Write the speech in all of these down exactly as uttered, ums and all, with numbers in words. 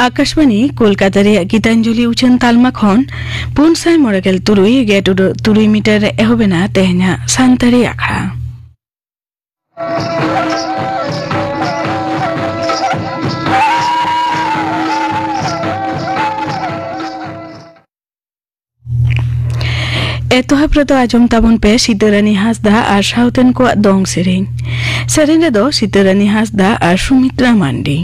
ᱟᱠᱟᱥᱵᱟᱬᱤ ᱠᱳᱞᱠᱟᱛᱟ ᱨᱮᱭᱟᱜ ᱜᱤᱛᱟᱧᱡᱚᱞᱤ ᱩᱪᱷᱟᱹᱱ ᱛᱟᱞᱢᱟ ᱠᱷᱚᱱ ᱯᱩᱱ ᱥᱟᱭ ᱢᱚᱬᱮ ᱜᱮᱞ ᱛᱩᱨᱩᱭ ᱜᱮ ᱴᱩᱰᱟᱹᱜ ᱛᱩᱨᱩᱭ ᱢᱤᱴᱟᱨ ᱨᱮ ᱮᱦᱚᱵ ᱮᱱᱟ ᱛᱮᱦᱮᱧᱟᱜ ᱥᱟᱱᱛᱟᱲᱤ ᱟᱠᱷᱲᱟ᱾ ᱮᱛᱚᱦᱚᱵ ᱨᱮᱫᱚ ᱟᱸᱡᱚᱢ ᱛᱟᱵᱚᱱ ᱯᱮ ᱥᱤᱛᱟᱹᱨᱟᱹᱱᱤ ᱦᱟᱸᱥᱫᱟ ᱟᱨ ᱥᱟᱶᱛᱮᱱ ᱠᱚᱣᱟᱜ ᱫᱚᱝ ᱥᱮᱨᱮᱧ᱾ ᱥᱮᱨᱮᱧ ᱨᱮᱫᱚ ᱥᱤᱛᱟᱹᱨᱟᱹᱱᱤ ᱦᱟᱸᱥᱫᱟ ᱟᱨ ᱥᱩᱢᱤᱛᱨᱟ ᱢᱟᱱᱰᱤ᱾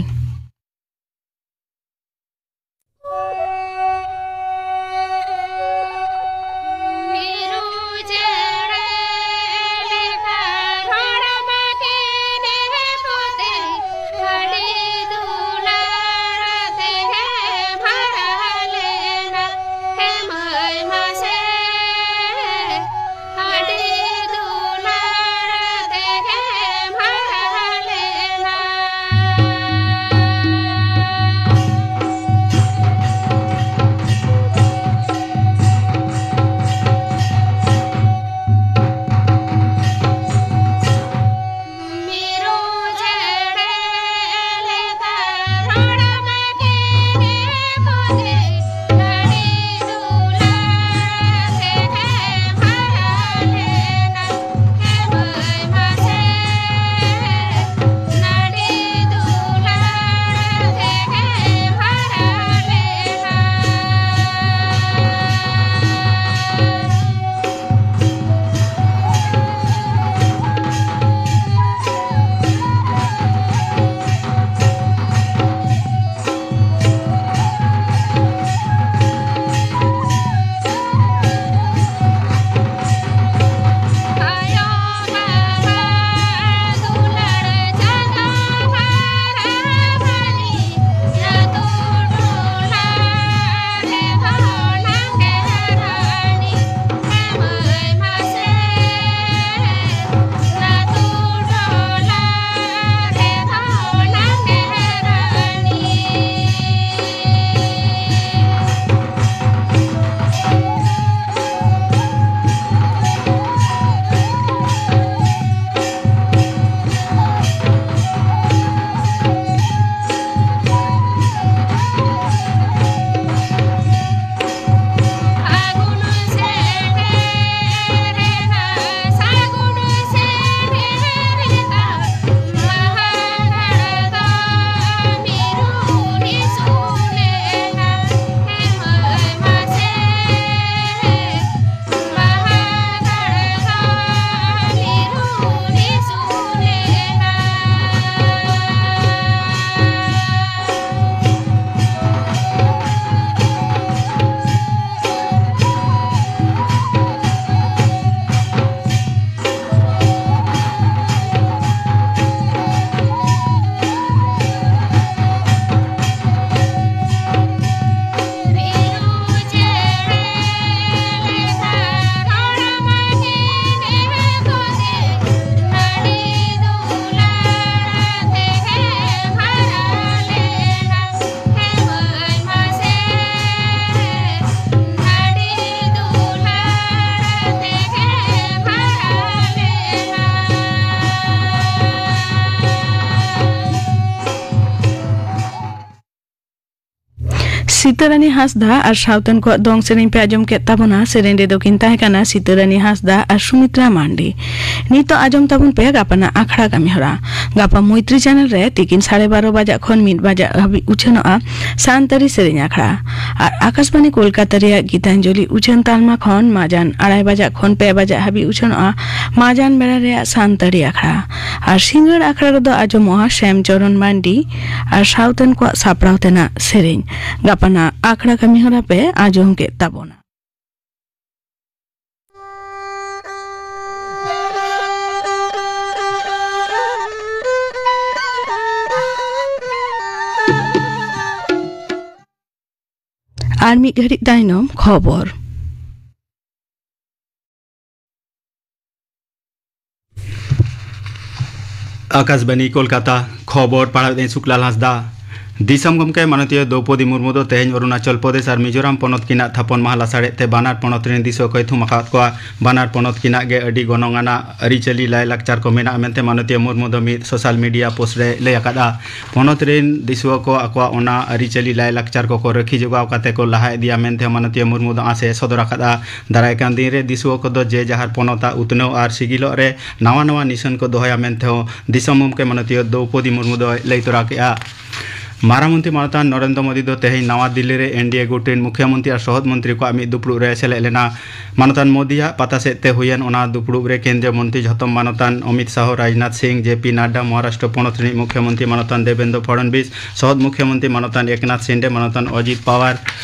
ᱥᱤᱛᱟᱹᱨᱟᱱᱤ ᱦᱟᱸᱥᱫᱟ ᱟᱨ ᱥᱟᱶᱛᱮᱱ ᱠᱚᱣᱟᱜ ᱫᱚᱝ ᱥᱮᱨᱮᱧ ᱯᱮ ᱟᱸᱡᱚᱢ ᱠᱮᱫ ᱛᱟᱵᱚᱱᱟ᱾ ᱥᱮᱨᱮᱧ ᱨᱮᱫᱚ ᱠᱤᱱ ᱛᱟᱦᱮᱸ ᱠᱟᱱᱟ ᱥᱤᱛᱟᱹᱨᱟᱱᱤ ᱦᱟᱸᱥᱫᱟ ᱟᱨ ᱥᱩᱢᱤᱛᱨᱟ ᱢᱟᱱᱰᱤ᱾ ᱱᱤᱛᱚᱜ ᱟᱸᱡᱚᱢ ᱛᱟᱵᱚᱱ ᱯᱮ ᱜᱟᱯᱟᱱᱟᱜ ᱟᱠᱷᱲᱟ ᱠᱟᱹᱢᱤᱦᱚᱨᱟ᱾ ᱜᱟᱯᱟ ᱢᱳᱭᱛᱨᱤ ᱪᱮᱱᱮᱞ ᱨᱮ ᱛᱤᱠᱤᱱ ᱥᱟᱲᱮ ᱵᱟᱨᱚ ᱵᱟᱡᱟᱜ ᱠᱷᱚᱱ ᱢᱤᱫ ᱵᱟᱡᱟᱜ ᱦᱟᱹᱵᱤᱡ ᱩᱪᱷᱟᱹᱱᱚᱜᱼᱟ ᱥᱟᱱᱛᱟᱲᱤ ᱥᱮᱨᱮᱧ ᱟᱠᱷᱲᱟ᱾ ᱟᱨ ᱟᱠᱟᱥᱵᱟᱱᱤ ᱠᱳᱞᱠᱟᱛᱟ ᱨᱮᱭᱟᱜ ᱜᱤᱛᱟᱧᱡᱚᱞᱤ ᱩᱪᱷᱟᱹᱱ ᱛᱟᱞᱢᱟ ᱠᱷᱚᱱ ᱢᱟᱡᱟᱱ ᱟᱲᱟᱭ ᱵᱟᱡᱟᱜ ᱠᱷᱚᱱ ᱯᱮ ᱵᱟᱡᱟᱜ ᱦᱟᱹᱵᱤᱡ ᱩᱪᱷᱟᱹᱱᱚᱜᱼᱟ ᱢᱟᱡᱟᱱ ᱵᱮᱲᱟ ᱨᱮᱭᱟᱜ ᱥᱟᱱᱛᱟᱲᱤ ᱟᱠᱷᱲᱟ᱾ ᱟᱨ ᱥᱤᱸᱜᱟᱹᱲ ᱟᱠᱷᱲᱟ ᱨᱮᱫᱚ ᱟᱸᱡᱚᱢᱚᱜᱼᱟ ᱥᱮᱢ ᱪᱚᱨᱚᱱ ᱢᱟᱱᱰᱤ ᱟᱨ ᱥᱟᱶᱛᱮᱱ ᱠᱚᱣᱟᱜ ᱥᱟᱯᱲᱟᱣ ᱛᱮᱱᱟᱜ ᱥᱮᱨᱮᱧ᱾ ᱜᱟᱯᱟᱱᱟᱜ ᱟᱠᱷᱲᱟ ᱠᱟᱹᱢᱤᱦᱚᱨᱟ ᱯᱮ ᱟᱸᱡᱚᱢ ᱠᱮᱫ ᱛᱟᱵᱚᱱᱟ᱾ ᱟᱨ ᱢᱤᱫ ᱜᱷᱟᱹᱲᱤᱡ ᱛᱟᱭᱱᱚᱢ ᱠᱷᱚᱵᱚᱨ᱾ ᱟᱠᱟᱥᱵᱟᱱᱤ ᱠᱳᱞᱠᱟᱛᱟ, ᱠᱷᱚᱵᱚᱨ ᱯᱟᱲᱦᱟᱣᱮᱫᱟᱹᱧ ᱥᱩᱠᱞᱟᱞ ᱦᱟᱸᱥᱫᱟ᱾ ᱫᱤᱥᱚᱢ ᱜᱚᱢᱠᱮ ᱢᱟᱱᱚᱛᱤᱭᱟᱹ ᱫᱨᱚᱣᱯᱚᱫᱤ ᱢᱩᱨᱢᱩ ᱫᱚ ᱛᱮᱦᱮᱧ ᱚᱨᱩᱱᱟᱪᱚᱞ ᱯᱨᱚᱫᱮᱥ ᱟᱨ ᱢᱤᱡᱳᱨᱟᱢ ᱯᱚᱱᱚᱛ ᱠᱤᱱᱟᱜ ᱛᱷᱟᱯᱚᱱ ᱢᱟᱦᱟ ᱞᱟᱥᱟᱲᱦᱮᱫ ᱛᱮ ᱵᱟᱱᱟᱨ ᱯᱚᱱᱚᱛ ᱨᱮᱱ ᱫᱤᱥᱩᱣᱟᱹ ᱠᱚᱭ ᱛᱷᱩᱢ ᱟᱠᱟᱫ ᱠᱚᱣᱟ᱾ ᱵᱟᱱᱟᱨ ᱯᱚᱱᱚᱛ ᱠᱤᱱᱟᱜ ᱜᱮ ᱟᱹᱰᱤ ᱜᱚᱱᱚᱝ ᱟᱱᱟᱜ ᱟᱹᱨᱤᱪᱟᱹᱞᱤ ᱞᱟᱭᱼᱞᱟᱠᱪᱟᱨ ᱠᱚ ᱢᱮᱱᱟᱜᱼᱟ ᱢᱮᱱᱛᱮ ᱢᱟᱱᱚᱛᱤᱭᱟᱹ ᱢᱩᱨᱢᱩ ᱫᱚ ᱢᱤᱫ ᱥᱳᱥᱟᱞ ᱢᱤᱰᱤᱭᱟ ᱯᱳᱥᱴ ᱨᱮ ᱞᱟᱹᱭ ᱟᱠᱟᱫᱼᱟ᱾ ᱯᱚᱱᱚᱛ ᱨᱮᱱ ᱫᱤᱥᱩᱣᱟᱹ ᱠᱚ ᱟᱠᱚᱣᱟᱜ ᱚᱱᱟ ᱟᱹᱨᱤᱪᱟᱹᱞᱤ ᱞᱟᱭᱼᱞᱟᱠᱪᱟᱨ ᱠᱚᱠᱚ ᱨᱟᱹᱠᱷᱤ ᱡᱚᱜᱟᱣ ᱠᱟᱛᱮ ᱠᱚ ᱞᱟᱦᱟ ᱤᱫᱤᱭᱟ ᱢᱮᱱᱛᱮ ᱢᱟᱱᱚᱛᱤᱭᱟᱹ ᱢᱩᱨᱢᱩ ᱫᱚ ᱟᱸᱥ ᱮ ᱥᱚᱫᱚᱨ ᱟᱠᱟᱫᱼᱟ᱾ ᱫᱟᱨᱟᱭ ᱠᱟᱱ ᱫᱤᱱ ᱨᱮ ᱫᱤᱥᱩᱣᱟᱹ ᱠᱚᱫᱚ ᱡᱮ ᱡᱟᱦᱟᱨ ᱯᱚᱱᱚᱛ ᱟᱜ ᱩᱛᱱᱟᱹᱣ ᱟᱨ ᱥᱤᱜᱤᱞᱚᱜ ᱨᱮ ᱱᱟᱣᱟ ᱱᱟᱣᱟ ᱱᱤᱥᱟᱹᱱ ᱠᱚ ᱫᱚᱦᱚᱭᱟ ᱢᱮᱱᱛᱮ ᱦᱚᱸ ᱫᱤᱥᱚᱢ ᱜᱚᱢᱠᱮ ᱢᱟᱱᱚᱛᱤᱭᱟᱹ ᱫᱨᱚᱣᱯᱚᱫᱤ ᱢᱩᱨᱢᱩ ᱫᱚᱭ ᱞᱟᱹᱭ ᱛᱚᱨᱟ ᱠᱮᱫᱼᱟ᱾ ᱢᱟᱨᱟᱝ ᱢᱚᱱᱛᱨᱤ ᱢᱟᱱᱚᱛᱟᱱ ᱱᱚᱨᱮᱱᱫᱨᱚ ᱢᱳᱫᱤ ᱫᱚ ᱛᱮᱦᱮᱧ ᱱᱟᱣᱟ ᱫᱤᱞᱞᱤ ᱨᱮ ᱮᱱᱰᱤᱮ ᱜᱩᱴ ᱨᱮᱱ ᱢᱩᱠᱷᱭᱟᱹ ᱢᱚᱱᱛᱨᱤ ᱟᱨ ᱥᱚᱦᱚᱫ ᱢᱚᱱᱛᱨᱤ ᱠᱚᱣᱟᱜ ᱢᱤᱫ ᱫᱩᱯᱲᱩᱵ ᱨᱮ ᱥᱮᱞᱮᱫ ᱞᱮᱱᱟ᱾ ᱢᱟᱱᱚᱛᱟᱱ ᱢᱳᱫᱤᱭᱟᱜ ᱯᱟᱛᱟ ᱥᱮᱫ ᱛᱮ ᱦᱩᱭᱮᱱ ᱚᱱᱟ ᱫᱩᱯᱲᱩᱵ ᱨᱮ ᱠᱮᱱᱫᱨᱤᱭᱚ ᱢᱚᱱᱛᱨᱤ ᱡᱷᱚᱛᱚᱢ ᱢᱟᱱᱚᱛᱟᱱ ᱚᱢᱤᱛ ᱥᱟᱦᱚ, ᱨᱟᱡᱽᱱᱟᱛᱷ ᱥᱤᱝ, ᱡᱮ ᱯᱤ ᱱᱟᱰᱰᱟ, ᱢᱚᱦᱟᱨᱟᱥᱴᱨᱚ ᱯᱚᱱᱚᱛ ᱨᱤᱱᱤᱡ ᱢᱩᱠᱷᱭᱟᱹ ᱢᱚᱱᱛᱨᱤ ᱢᱟᱱᱚᱛᱟᱱ ᱫᱮᱵᱮᱱᱫᱨᱚ ᱯᱷᱚᱰᱚᱱᱵᱤᱥ, ᱥᱚᱦᱚᱫ ᱢᱩᱠᱷᱭᱟᱹ ᱢᱚᱱᱛᱨᱤ ᱢᱟᱱᱚᱛᱟᱱ ᱮᱠᱱᱟᱛᱷ ᱥᱤᱱᱰᱮ, ᱢᱟᱱᱚᱛᱟᱱ ᱚᱡᱤᱛ ᱯᱟᱣᱟᱨ,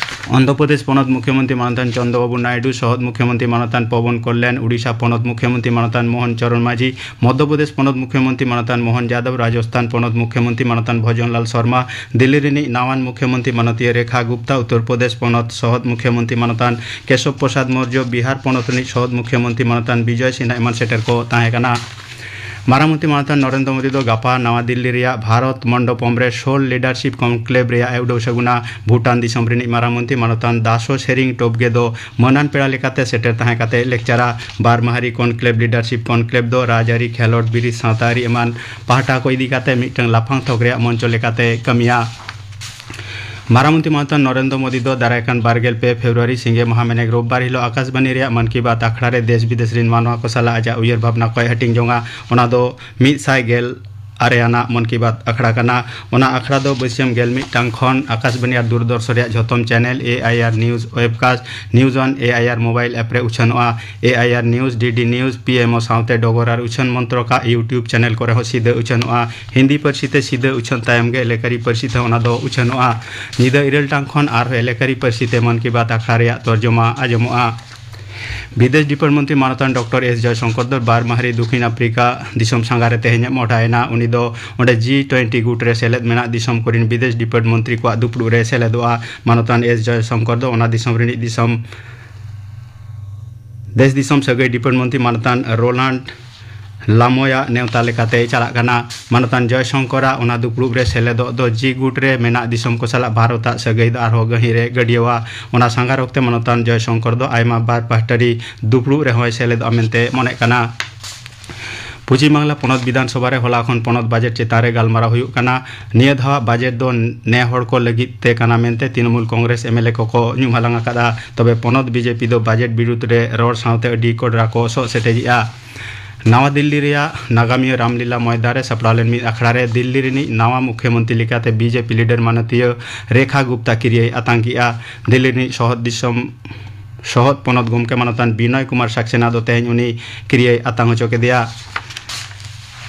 ᱚᱱᱫᱷᱨᱚ ᱯᱨᱚᱫᱮᱥ ᱯᱚᱱᱚᱛ ᱢᱩᱠᱷᱭᱟᱹ ᱢᱚᱱᱛᱨᱤ ᱢᱟᱱᱚᱛᱟᱱ ᱪᱚᱱᱫᱨᱚ ᱵᱟᱵᱩ ᱱᱟᱭᱰᱩ, ᱥᱚᱦᱚᱫ ᱢᱩᱠᱷᱭᱟᱹ ᱢᱚᱱᱛᱨᱤ ᱢᱟᱱᱚᱛᱟᱱ ᱯᱚᱵᱚᱱ ᱠᱚᱞᱭᱟᱱ, ᱩᱰᱤᱥᱟ ᱯᱚᱱᱚᱛ ᱢᱩᱠᱷᱭᱟᱹ ᱢᱚᱱᱛᱨᱤ ᱢᱟᱱᱚᱛᱟᱱ ᱢᱳᱦᱚᱱ ᱪᱚᱨᱚᱱ ᱢᱟᱡᱷᱤ, ᱢᱚᱫᱽᱫᱷᱚ ᱯᱨᱚᱫᱮᱥ ᱯᱚᱱᱚᱛ ᱢᱩᱠᱷᱭᱟᱹ ᱢᱚᱱᱛᱨᱤ ᱢᱟᱱᱚᱛᱟᱱ ᱢᱳᱦᱚᱱ ᱡᱟᱫᱚᱵ, ᱨᱟᱡᱚᱥᱛᱷᱟᱱ ᱯᱚᱱᱚᱛ ᱢᱩᱠᱷᱭᱟᱹ ᱢᱚᱱᱛᱨᱤ ᱢᱟᱱᱚᱛᱟᱱ ᱵᱷᱚᱡᱚᱱ ᱞᱟᱞ ᱥᱚᱨᱢᱟ, ᱫᱤᱞᱞᱤ ᱨᱤᱱᱤᱡ ᱱᱟᱣᱟᱱ ᱢᱩᱠᱷᱭᱟᱹ ᱢᱚᱱᱛᱨᱤ ᱢᱟᱱᱚᱛᱤᱭᱟᱹ ᱨᱮᱠᱷᱟ ᱜᱩᱯᱛᱟ, ᱩᱛᱛᱚᱨ ᱯᱨᱚᱫᱮᱥ ᱯᱚᱱᱚᱛ ᱥᱚᱦᱚᱫ ᱢᱩᱠᱷᱭᱟᱹ ᱢᱚᱱᱛᱨᱤ ᱢᱟᱱᱚᱛᱟᱱ ᱠᱮᱥᱚᱵ ᱯᱨᱚᱥᱟᱫᱽ ᱢᱳᱨᱡᱚ, ᱵᱤᱦᱟᱨ ᱯᱚᱱᱚᱛ ᱨᱤᱱᱤᱡ ᱥᱚᱦᱚᱫ ᱢᱩᱠᱷᱭᱟᱹ ᱢᱚᱱᱛᱨᱤ ᱢᱟᱱᱚᱛᱟᱱ ᱵᱤᱡᱚᱭ ᱥᱤᱱᱦᱟ ᱮᱢᱟᱱ ᱥᱮᱴᱮᱨ ᱠᱚ ᱛᱟᱦᱮᱸ ᱠᱟᱱᱟ᱾ ᱢᱟᱨᱟᱝ ᱢᱚᱱᱛᱨᱤ ᱢᱟᱱᱚᱛᱟᱱ ᱱᱚᱨᱮᱱᱫᱨᱚ ᱢᱳᱫᱤ ᱫᱚ ᱜᱟᱯᱟ ᱱᱟᱣᱟ ᱫᱤᱞᱞᱤ ᱨᱮᱭᱟᱜ ᱵᱷᱟᱨᱚᱛ ᱢᱚᱱᱰᱚᱯᱚᱢ ᱨᱮ ᱥᱳᱞ ᱞᱤᱰᱟᱨᱥᱤᱯ ᱠᱚᱱᱠᱞᱮᱵᱽ ᱨᱮᱭᱟᱜ ᱮ ᱩᱰᱟᱹᱣ ᱥᱟᱹᱜᱩᱱᱟ᱾ ᱵᱷᱩᱴᱟᱱ ᱫᱤᱥᱚᱢ ᱨᱤᱱᱤᱡ ᱢᱟᱨᱟᱝ ᱢᱚᱱᱛᱨᱤ ᱢᱟᱱᱚᱛᱟᱱ ᱫᱟᱥᱳ ᱥᱮᱨᱤᱝ ᱴᱳᱵᱜᱮ ᱫᱚ ᱢᱟᱹᱱᱟᱱ ᱯᱮᱲᱟ ᱞᱮᱠᱟᱛᱮ ᱥᱮᱴᱮᱨ ᱛᱟᱦᱮᱸ ᱠᱟᱛᱮ ᱞᱮᱠᱪᱟᱨᱟ᱾ ᱵᱟᱨ ᱢᱟᱦᱟᱨᱤ ᱠᱚᱱᱠᱞᱮᱵᱽ ᱞᱤᱰᱟᱨᱥᱤᱯ ᱠᱚᱱᱠᱞᱮᱵᱽ ᱫᱚ ᱨᱟᱡᱽᱟᱹᱨᱤ, ᱠᱷᱮᱞᱳᱰ, ᱵᱤᱨᱤᱫ, ᱥᱟᱶᱛᱟ ᱟᱹᱨᱤ ᱮᱢᱟᱱ ᱯᱟᱦᱴᱟ ᱠᱚ ᱤᱫᱤ ᱠᱟᱛᱮ ᱢᱤᱫᱴᱟᱝ ᱞᱟᱯᱷᱟᱝ ᱛᱷᱚᱠ ᱨᱮᱭᱟᱜ ᱢᱚᱧᱪᱚ ᱞᱮᱠᱟᱛᱮ ᱠᱟᱹᱢᱤᱭᱟ᱾ ᱢᱟᱨᱟᱝ ᱢᱚᱱᱛᱨᱤ ᱢᱟᱱᱚᱛᱟᱱ ᱱᱚᱨᱮᱱᱫᱨᱚ ᱢᱳᱫᱤ ᱫᱚ ᱫᱟᱨᱟᱭ ᱠᱟᱱ ᱵᱟᱨ ᱜᱮᱞ ᱯᱮ ᱯᱷᱮᱵᱽᱨᱩᱣᱟᱨᱤ ᱥᱤᱸᱜᱮ ᱢᱟᱦᱟ ᱢᱮᱱᱮᱠ ᱨᱳᱵᱵᱟᱨ ᱦᱤᱞᱳᱜ ᱟᱠᱟᱥᱵᱟᱱᱤ ᱨᱮᱭᱟᱜ ᱢᱟᱱ ᱠᱤ ᱵᱟᱛ ᱟᱠᱷᱲᱟ ᱨᱮ ᱫᱮᱥ ᱵᱤᱫᱮᱥ ᱨᱤᱱ ᱢᱟᱱᱣᱟ ᱠᱚ ᱥᱟᱞᱟᱜ ᱟᱡᱟᱜ ᱩᱭᱦᱟᱹᱨ ᱵᱷᱟᱵᱽᱱᱟ ᱠᱚᱭ ᱦᱟᱹᱴᱤᱧ ᱡᱚᱝᱟ᱾ ᱚᱱᱟ ᱫᱚ ᱢᱤᱫ ᱥᱟᱭ ᱜᱮᱞ ᱟᱨᱮ ᱟᱱᱟᱜ ᱢᱚᱱ ᱠᱤ ᱵᱟᱛ ᱟᱠᱷᱲᱟ ᱠᱟᱱᱟ᱾ ᱚᱱᱟ ᱟᱠᱷᱲᱟ ᱫᱚ ᱵᱟᱹᱥᱭᱟᱹᱢ ᱜᱮᱞ ᱢᱤᱫ ᱴᱟᱲᱟᱝ ᱠᱷᱚᱱ ᱟᱠᱟᱥᱵᱟᱱᱤ ᱟᱨ ᱫᱩᱨᱫᱚᱨᱥᱚᱱ ᱨᱮᱭᱟᱜ ᱡᱷᱚᱛᱚᱢ ᱪᱮᱱᱮᱞ, ᱮ ᱟᱭ ᱟᱨ ᱱᱤᱭᱩᱡᱽ ᱳᱭᱮᱵᱽᱠᱟᱥᱴ, ᱱᱤᱭᱩᱡᱽ ᱚᱱ ᱮ ᱟᱭ ᱟᱨ ᱢᱳᱵᱟᱭᱤᱞ ᱮᱯ ᱨᱮ ᱩᱪᱷᱟᱹᱱᱚᱜᱼᱟ᱾ ᱮ ᱟᱭ ᱟᱨ ᱱᱤᱭᱩᱡᱽ, ᱰᱤ ᱰᱤ ᱱᱤᱭᱩᱡᱽ, ᱯᱤ ᱮᱢ ᱳ ᱥᱟᱶᱛᱮ ᱰᱚᱜᱚᱨ ᱟᱨ ᱩᱪᱷᱟᱹᱱ ᱢᱚᱱᱛᱨᱚᱠ ᱟᱜ YouTube ᱪᱮᱱᱮᱞ ᱠᱚᱨᱮ ᱦᱚᱸ ᱥᱤᱫᱷᱟᱹ ᱩᱪᱷᱟᱹᱱᱚᱜᱼᱟ᱾ ᱦᱤᱱᱫᱤ ᱯᱟᱹᱨᱥᱤ ᱛᱮ ᱥᱤᱫᱷᱟᱹ ᱩᱪᱷᱟᱹᱱ ᱛᱟᱭᱚᱢ ᱜᱮ ᱮᱞᱮᱠᱟᱨᱤ ᱯᱟᱹᱨᱥᱤ ᱛᱮᱦᱚᱸ ᱚᱱᱟ ᱫᱚ ᱩᱪᱷᱟᱹᱱᱚᱜᱼᱟ᱾ ᱧᱤᱫᱟᱹ ᱤᱨᱟᱹᱞ ᱴᱟᱲᱟᱝ ᱠᱷᱚᱱ ᱟᱨᱦᱚᱸ ᱮᱞᱮᱠᱟᱨᱤ ᱯᱟᱹᱨᱥᱤ ᱛᱮ ᱢᱚᱱ ᱠᱤ ᱵᱟᱛ ᱟᱠᱷᱲᱟ ᱨᱮᱭᱟᱜ ᱛᱚᱨᱡᱚᱢᱟ ᱟᱸᱡᱚᱢᱚᱜᱼᱟ᱾ ᱵᱤᱫᱮᱥ ᱰᱤᱯᱟᱨᱴ ᱢᱚᱱᱛᱨᱤ ᱢᱟᱱᱚᱛᱟᱱ ᱰᱚᱠᱴᱚᱨ ᱮᱥ ᱡᱚᱭᱥᱚᱝᱠᱚᱨ ᱫᱚ ᱵᱟᱨ ᱢᱟᱦᱟ ᱨᱮ ᱫᱚᱠᱷᱤᱱ ᱟᱯᱷᱨᱤᱠᱟ ᱫᱤᱥᱚᱢ ᱥᱟᱸᱜᱷᱟᱨ ᱨᱮ ᱛᱮᱦᱮᱧ ᱮ ᱢᱚᱦᱰᱟᱭᱮᱱᱟ᱾ ᱩᱱᱤ ᱫᱚ ᱚᱸᱰᱮ ᱡᱤ ᱴᱩᱭᱮᱱᱴᱤ ᱜᱩᱴ ᱨᱮ ᱥᱮᱞᱮᱫ ᱢᱮᱱᱟᱜ ᱫᱤᱥᱚᱢ ᱠᱚᱨᱮᱱ ᱵᱤᱫᱮᱥ ᱰᱤᱯᱟᱨᱴ ᱢᱚᱱᱛᱨᱤ ᱠᱚᱣᱟᱜ ᱫᱩᱯᱲᱩᱵ ᱨᱮ ᱥᱮᱞᱮᱫᱚᱜᱼᱟ᱾ ᱢᱟᱱᱚᱛᱟᱱ ᱮᱥ ᱡᱚᱭᱥᱚᱝᱠᱚᱨ ᱫᱚ ᱚᱱᱟ ᱫᱤᱥᱚᱢ ᱨᱤᱱᱤᱡ ᱫᱤᱥᱚᱢ ᱫᱮᱥ ᱫᱤᱥᱚᱢ ᱥᱟᱹᱜᱟᱹᱭ ᱰᱤᱯᱟᱨᱴ ᱢᱚᱱᱛᱨᱤ ᱢᱟᱱᱚᱛᱟᱱ ᱨᱳᱞᱟᱱᱰ ᱞᱟᱢᱳᱭᱟᱜ ᱱᱮᱣᱛᱟ ᱞᱮᱠᱟᱛᱮᱭ ᱪᱟᱞᱟᱜ ᱠᱟᱱᱟ᱾ ᱢᱟᱱᱚᱛᱟᱱ ᱡᱚᱭᱥᱚᱝᱠᱚᱨᱟᱜ ᱚᱱᱟ ᱫᱩᱯᱲᱩᱵ ᱨᱮ ᱥᱮᱞᱮᱫᱚᱜ ᱫᱚ ᱡᱤ ᱜᱩᱴ ᱨᱮ ᱢᱮᱱᱟᱜ ᱫᱤᱥᱚᱢ ᱠᱚ ᱥᱟᱞᱟᱜ ᱵᱷᱟᱨᱚᱛᱟᱜ ᱥᱟᱹᱜᱟᱹᱭ ᱫᱚ ᱟᱨᱦᱚᱸ ᱜᱟᱹᱦᱤᱨ ᱮ ᱜᱟᱹᱰᱭᱟᱹᱣᱟ᱾ ᱚᱱᱟ ᱥᱟᱸᱜᱷᱟᱨ ᱚᱠᱛᱮ ᱢᱟᱱᱚᱛᱟᱱ ᱡᱚᱭᱥᱚᱝᱠᱚᱨ ᱫᱚ ᱟᱭᱢᱟ ᱵᱟᱨ ᱯᱟᱦᱴᱟᱨᱤ ᱫᱩᱯᱲᱩᱵ ᱨᱮᱦᱚᱸᱭ ᱥᱮᱞᱮᱫᱚᱜᱼᱟ ᱢᱮᱱᱛᱮ ᱢᱚᱱᱮᱜ ᱠᱟᱱᱟ᱾ ᱯᱚᱪᱷᱤᱢ ᱵᱟᱝᱞᱟ ᱯᱚᱱᱚᱛ ᱵᱤᱫᱷᱟᱱ ᱥᱚᱵᱷᱟ ᱨᱮ ᱦᱚᱞᱟ ᱠᱷᱚᱱ ᱯᱚᱱᱚᱛ ᱵᱟᱡᱮᱴ ᱪᱮᱛᱟᱱ ᱨᱮ ᱜᱟᱞᱢᱟᱨᱟᱣ ᱦᱩᱭᱩᱜ ᱠᱟᱱᱟ᱾ ᱱᱤᱭᱟᱹ ᱫᱷᱟᱣᱟᱜ ᱵᱟᱡᱮᱴ ᱫᱚ ᱱᱮ ᱦᱚᱲ ᱠᱚ ᱞᱟᱹᱜᱤᱫ ᱛᱮ ᱠᱟᱱᱟ ᱢᱮᱱᱛᱮ Trinamool Congress M L A ᱠᱚᱠᱚ ᱧᱩᱢ ᱦᱟᱞᱟᱝ ᱟᱠᱟᱫᱼᱟ᱾ ᱛᱚᱵᱮ ᱯᱚᱱᱚᱛ ᱵᱤ ᱡᱮ ᱯᱤ ᱫᱚ ᱵᱟᱡᱮᱴ ᱵᱤᱨᱩᱫᱽ ᱨᱮ ᱨᱚᱲ ᱥᱟᱶᱛᱮ ᱟᱹᱰᱤ ᱠᱚᱰᱨᱟ ᱠᱚ ᱥᱚᱜ ᱥᱮᱴᱮᱡᱮᱜᱼᱟ᱾ ᱱᱟᱣᱟ ᱫᱤᱞᱞᱤ ᱨᱮᱭᱟᱜ ᱱᱟᱜᱟᱢᱤᱭᱟᱹ ᱨᱟᱢᱞᱤᱞᱟ ᱢᱚᱭᱫᱟᱱ ᱨᱮ ᱥᱟᱯᱲᱟᱣ ᱞᱮᱱ ᱢᱤᱫ ᱟᱠᱷᱲᱟ ᱨᱮ ᱫᱤᱞᱞᱤ ᱨᱤᱱᱤᱡ ᱱᱟᱣᱟ ᱢᱩᱠᱷᱭᱚᱢᱚᱱᱛᱨᱤ ᱞᱮᱠᱟᱛᱮ B J P leader ᱢᱟᱱᱚᱛᱤᱭᱟᱹ ᱨᱮᱠᱷᱟ Gupta ᱠᱤᱨᱤᱭᱟᱹᱭ ᱟᱛᱟᱝ ᱠᱮᱜᱼᱟ᱾ ᱫᱤᱞᱞᱤ ᱨᱤᱱᱤᱡ ᱥᱚᱦᱚᱫ ᱫᱤᱥᱚᱢ ᱥᱚᱦᱚᱫ ᱯᱚᱱᱚᱛ ᱜᱚᱢᱠᱮ ᱢᱟᱱᱚᱛᱟᱱ ᱵᱤᱱᱚᱭ ᱠᱩᱢᱟᱨ ᱥᱟᱠᱥᱮᱱᱟ ᱫᱚ ᱛᱮᱦᱮᱧ ᱩᱱᱤ ᱠᱤᱨᱤᱭᱟᱹᱭ ᱟᱛᱟᱝ ᱦᱚᱪᱚ ᱠᱮᱫᱮᱭᱟ᱾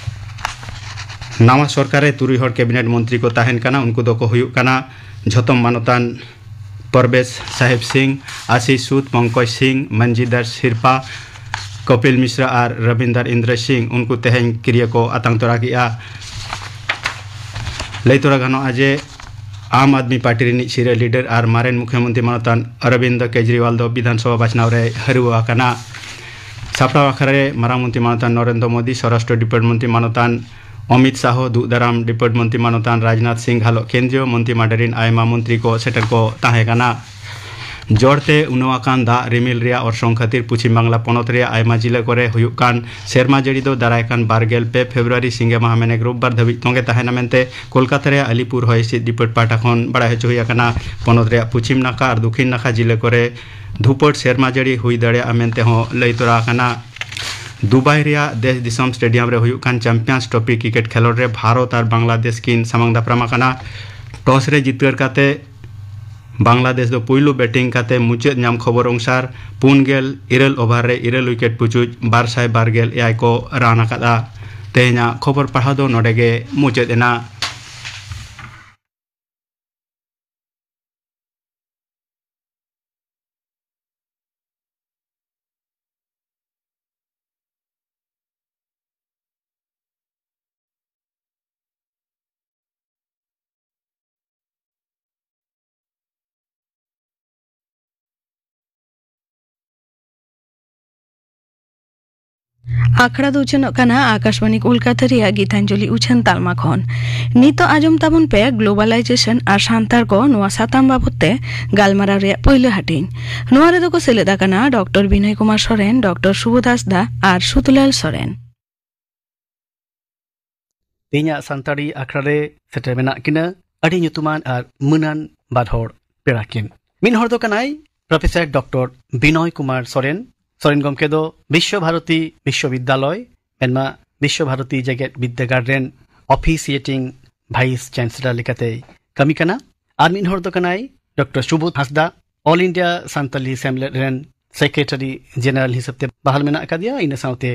ᱱᱟᱣᱟ ᱥᱚᱨᱠᱟᱨ ᱨᱮ ᱛᱩᱨᱩᱭ ᱦᱚᱲ ᱠᱮᱵᱤᱱᱮᱴ ᱢᱚᱱᱛᱨᱤ ᱠᱚ ᱛᱟᱦᱮᱱ ᱠᱟᱱᱟ᱾ ᱩᱱᱠᱩ ᱫᱚᱠᱚ ᱦᱩᱭᱩᱜ ᱠᱟᱱᱟ ᱡᱷᱚᱛᱚᱢ ᱢᱟᱱᱚᱛᱟᱱ ᱯᱨᱚᱵᱮᱥ ᱥᱟᱦᱮᱵᱽ ᱥᱤᱝ, ᱟᱥᱤᱥ ᱥᱩᱫ, ᱯᱚᱝᱠᱚᱡᱽ ᱥᱤᱝ, ᱢᱟᱱᱡᱤᱫᱟᱨ ᱥᱤᱨᱯᱟ, ᱠᱚᱯᱤᱞ ᱢᱤᱥᱨᱟ ᱟᱨ ᱨᱚᱵᱤᱱᱫᱟᱨ ᱤᱱᱫᱨᱚ ᱥᱤᱝ᱾ ᱩᱱᱠᱩ ᱛᱮᱦᱮᱧ ᱠᱤᱨᱤᱭᱟᱹ ᱠᱚ ᱟᱛᱟᱝ ᱛᱚᱨᱟ ᱠᱮᱜᱼᱟ᱾ ᱞᱟᱹᱭ ᱛᱚᱨᱟ ᱜᱟᱱᱚᱜᱼᱟ ᱡᱮ ᱟᱢ ᱟᱫᱢᱤ ᱯᱟᱨᱴᱤ ᱨᱤᱱᱤᱡ ᱥᱤᱨᱟᱹ ᱞᱤᱰᱟᱨ ᱟᱨ ᱢᱟᱨᱮᱱ ᱢᱩᱠᱷᱭᱚᱢᱚᱱᱛᱨᱤ ᱢᱟᱱᱚᱛᱟᱱ ᱚᱨᱚᱵᱤᱱᱫ ᱠᱮᱡᱨᱤᱣᱟᱞ ᱫᱚ ᱵᱤᱫᱷᱟᱱ ᱥᱚᱵᱷᱟ ᱵᱟᱪᱷᱱᱟᱣ ᱨᱮᱭ ᱦᱟᱹᱨᱣᱟᱹ ᱟᱠᱟᱱᱟ᱾ ᱥᱟᱯᱲᱟᱣ ᱟᱠᱷᱲᱟ ᱨᱮ ᱢᱟᱨᱟᱝ ᱢᱚᱱᱛᱨᱤ ᱢᱟᱱᱚᱛᱟᱱ ᱱᱚᱨᱮᱱᱫᱨᱚ ᱢᱳᱫᱤ, ᱥᱚᱨᱟᱥᱴᱨᱚ ᱰᱤᱯᱟᱨᱴ ᱢᱚᱱᱛᱨᱤ ᱢᱟᱱᱚᱛᱟᱱ ᱚᱢᱤᱛ ᱥᱟᱦᱚ, ᱫᱩᱜ ᱫᱟᱨᱟᱢ ᱰᱤᱯᱟᱨᱴ ᱢᱚᱱᱛᱨᱤ ᱢᱟᱱᱚᱛᱟᱱ ᱨᱟᱡᱽᱱᱟᱛᱷ ᱥᱤᱝ, ᱜᱷᱟᱞᱚᱜ ᱠᱮᱱᱫᱨᱤᱭᱚ ᱢᱚᱱᱛᱨᱤ ᱢᱟᱰᱮᱨ ᱨᱤᱱ ᱟᱭᱢᱟ ᱢᱚᱱᱛᱨᱤ ᱠᱚ ᱥᱮᱴᱮᱨ ᱠᱚ ᱛᱟᱦᱮᱸ ᱠᱟᱱᱟ᱾ ᱡᱚᱲᱛᱮ ᱩᱱᱟᱹᱣ ᱟᱠᱟᱱ ᱫᱟᱜ ᱨᱤᱢᱤᱞ ᱨᱮᱭᱟᱜ ᱚᱨᱥᱚᱝ ᱠᱷᱟᱹᱛᱤᱨ ᱯᱚᱪᱷᱤᱢ ᱵᱟᱝᱞᱟ ᱯᱚᱱᱚᱛ ᱨᱮᱭᱟᱜ ᱟᱭᱢᱟ ᱡᱤᱞᱟᱹ ᱠᱚᱨᱮ ᱦᱩᱭᱩᱜ ᱠᱟᱱ ᱥᱮᱨᱢᱟ ᱡᱟᱹᱲᱤ ᱫᱚ ᱫᱟᱨᱟᱭ ᱠᱟᱱ ᱵᱟᱨ ᱜᱮᱞ ᱯᱮ ᱯᱷᱮᱵᱽᱨᱩᱣᱟᱨᱤ ᱥᱤᱸᱜᱮ ᱢᱟᱦᱟ ᱢᱮᱱᱮᱠ ᱨᱳᱵᱵᱟᱨ ᱫᱷᱟᱹᱵᱤᱡ ᱛᱚᱸᱜᱮ ᱛᱟᱦᱮᱱᱟ ᱢᱮᱱᱛᱮ ᱠᱳᱞᱠᱟᱛᱟ ᱨᱮᱭᱟᱜ ᱟᱞᱤᱯᱩᱨ ᱦᱚᱭ ᱦᱤᱸᱥᱤᱫ ᱰᱤᱯᱟᱨᱴ ᱯᱟᱦᱴᱟ ᱠᱷᱚᱱ ᱵᱟᱲᱟᱭ ᱦᱚᱪᱚ ᱦᱩᱭ ᱟᱠᱟᱱᱟ᱾ ᱯᱚᱱᱚᱛ ᱨᱮᱭᱟᱜ ᱯᱚᱪᱷᱤᱢ ᱱᱟᱠᱷᱟ ᱟᱨ ᱫᱚᱠᱷᱤᱱ ᱱᱟᱠᱷᱟ ᱡᱤᱞᱟᱹ ᱠᱚᱨᱮ ᱫᱷᱩᱯᱟᱹᱲ ᱥᱮᱨᱢᱟ ᱡᱟᱹᱲᱤ ᱦᱩᱭ ᱫᱟᱲᱮᱭᱟᱜᱼᱟ ᱢᱮᱱᱛᱮ ᱦᱚᱸ ᱞᱟᱹᱭ ᱛᱚᱨᱟ ᱟᱠᱟᱱᱟ᱾ ᱫᱩᱵᱟᱭ ᱨᱮᱭᱟᱜ ᱫᱮᱥ ᱫᱤᱥᱚᱢ ᱥᱴᱮᱰᱤᱭᱟᱢ ᱨᱮ ᱦᱩᱭᱩᱜ ᱠᱟᱱ ᱪᱟᱢᱯᱤᱭᱟᱱᱥ ᱴᱨᱚᱯᱷᱤ ᱠᱨᱤᱠᱮᱴ ᱠᱷᱮᱞᱳᱰ ᱨᱮ ᱵᱷᱟᱨᱚᱛ ᱟᱨ ᱵᱟᱝᱞᱟᱫᱮᱥ ᱠᱤᱱ ᱥᱟᱢᱟᱝ ᱫᱟᱯᱨᱟᱢ ᱟᱠᱟᱱᱟ᱾ ᱴᱚᱥ ᱨᱮ ᱡᱤᱛᱠᱟᱹᱨ ᱠᱟᱛᱮ ᱵᱟᱝᱞᱟᱫᱮᱥ ᱫᱚ ᱯᱩᱭᱞᱩ ᱵᱮᱴᱤᱝ ᱠᱟᱛᱮ ᱢᱩᱪᱟᱹᱫ ᱧᱟᱢ ᱠᱷᱚᱵᱚᱨ ᱚᱱᱩᱥᱟᱨ ᱯᱩᱱ ᱜᱮᱞ ᱤᱨᱟᱹᱞ ᱳᱵᱷᱟᱨ ᱨᱮ ᱤᱨᱟᱹᱞ ᱣᱤᱠᱮᱴ ᱯᱩᱪᱩᱡ ᱵᱟᱨ ᱥᱟᱭ ᱵᱟᱨ ᱜᱮᱞ ᱮᱭᱟᱭ ᱠᱚ ᱨᱟᱱ ᱟᱠᱟᱫᱼᱟ᱾ ᱛᱮᱦᱮᱧᱟᱜ ᱠᱷᱚᱵᱚᱨ ᱯᱟᱲᱦᱟᱣ ᱫᱚ ᱱᱚᱰᱮ ᱜᱮ ᱢᱩᱪᱟᱹᱫ ᱮᱱᱟ᱾ ᱟᱠᱷᱲᱟ ᱫᱚ ᱩᱪᱷᱟᱹᱱᱚᱜ ᱠᱟᱱᱟ ᱟᱠᱟᱥᱵᱟᱱᱤ ᱠᱳᱞᱠᱟᱛᱟ ᱨᱮᱭᱟᱜ ᱜᱤᱛᱟᱧᱡᱚᱞᱤ ᱩᱪᱷᱟᱹᱱ ᱛᱟᱞᱢᱟ ᱠᱷᱚᱱ᱾ ᱱᱤᱛᱚᱜ ᱟᱸᱡᱚᱢ ᱛᱟᱵᱚᱱ ᱯᱮ ᱜᱞᱳᱵᱟᱞᱟᱭᱡᱮᱥᱚᱱ ᱟᱨ ᱥᱟᱱᱛᱟᱲ ᱠᱚ ᱱᱚᱣᱟ ᱥᱟᱛᱟᱢ ᱵᱟᱵᱚᱛ ᱛᱮ ᱜᱟᱞᱢᱟᱨᱟᱣ ᱨᱮᱭᱟᱜ ᱯᱩᱭᱞᱩ ᱦᱟᱹᱴᱤᱧ᱾ ᱱᱚᱣᱟ ᱨᱮᱫᱚ ᱠᱚ ᱥᱮᱞᱮᱫ ᱟᱠᱟᱱᱟ ᱰᱚᱠᱴᱚᱨ ᱵᱤᱱᱚᱭ ᱠᱩᱢᱟᱨ ᱥᱚᱨᱮᱱ, ᱰᱚᱠᱴᱚᱨ ᱥᱩᱵᱳᱫᱷ ᱦᱟᱸᱥᱫᱟ ᱟᱨ ᱥᱩᱛᱞᱟᱞ ᱥᱚᱨᱮᱱ᱾ ᱛᱮᱦᱮᱧᱟᱜ ᱥᱟᱱᱛᱟᱲᱤ ᱟᱠᱷᱲᱟ ᱨᱮ ᱥᱮᱴᱮᱨ ᱢᱮᱱᱟᱜ ᱠᱤᱱᱟ ᱟᱹᱰᱤ ᱧᱩᱛᱩᱢᱟᱱ ᱟᱨ ᱢᱟᱹᱱᱟᱱ ᱵᱟᱨ ᱦᱚᱲ ᱯᱮᱲᱟ ᱠᱤᱱ᱾ ᱢᱤᱫ ᱦᱚᱲ ᱫᱚ ᱠᱟᱱᱟᱭ ᱯᱨᱚᱯᱷᱮᱥᱚᱨ ᱰᱚᱠᱴᱚᱨ ᱵᱤᱱᱚᱭ ᱠᱩᱢᱟᱨ ᱥᱚᱨᱮᱱ᱾ ᱥᱚᱨᱮᱱ ᱜᱚᱢᱠᱮ ᱫᱚ ᱵᱤᱥᱥᱚ ᱵᱷᱟᱨᱚᱛᱤ ᱵᱤᱥᱥᱚᱵᱤᱫᱽᱫᱟᱞᱚᱭ, ᱢᱮᱱᱢᱟ ᱵᱤᱥᱥᱚ ᱵᱷᱟᱨᱚᱛᱤ ᱡᱮᱜᱮᱛ ᱵᱤᱫᱽᱫᱟᱹᱜᱟᱲ ᱨᱮᱱ ᱚᱯᱷᱤᱥᱤᱭᱮᱴᱤᱝ ᱵᱷᱟᱭᱤᱥ ᱪᱟᱱᱥᱮᱞᱚᱨ ᱞᱮᱠᱟᱛᱮᱭ ᱠᱟᱹᱢᱤ ᱠᱟᱱᱟ᱾ ᱟᱨ ᱢᱤᱫ ᱦᱚᱲ ᱫᱚ ᱠᱟᱱᱟᱭ ᱰᱚᱠᱴᱚᱨ ᱥᱩᱵᱳᱫᱷ ᱦᱟᱸᱥᱫᱟ, ᱚᱞ ᱤᱱᱰᱤᱭᱟ ᱥᱟᱱᱛᱟᱞᱤ ᱥᱮᱢᱞᱮᱫ ᱨᱮᱱ ᱥᱮᱠᱨᱮᱴᱟᱨᱤ ᱡᱮᱱᱟᱨᱮᱞ ᱦᱤᱥᱟᱹᱵ ᱛᱮ ᱵᱟᱦᱟᱞ ᱢᱮᱱᱟᱜ ᱟᱠᱟᱫᱮᱭᱟ᱾ ᱤᱱᱟᱹ ᱥᱟᱶᱛᱮ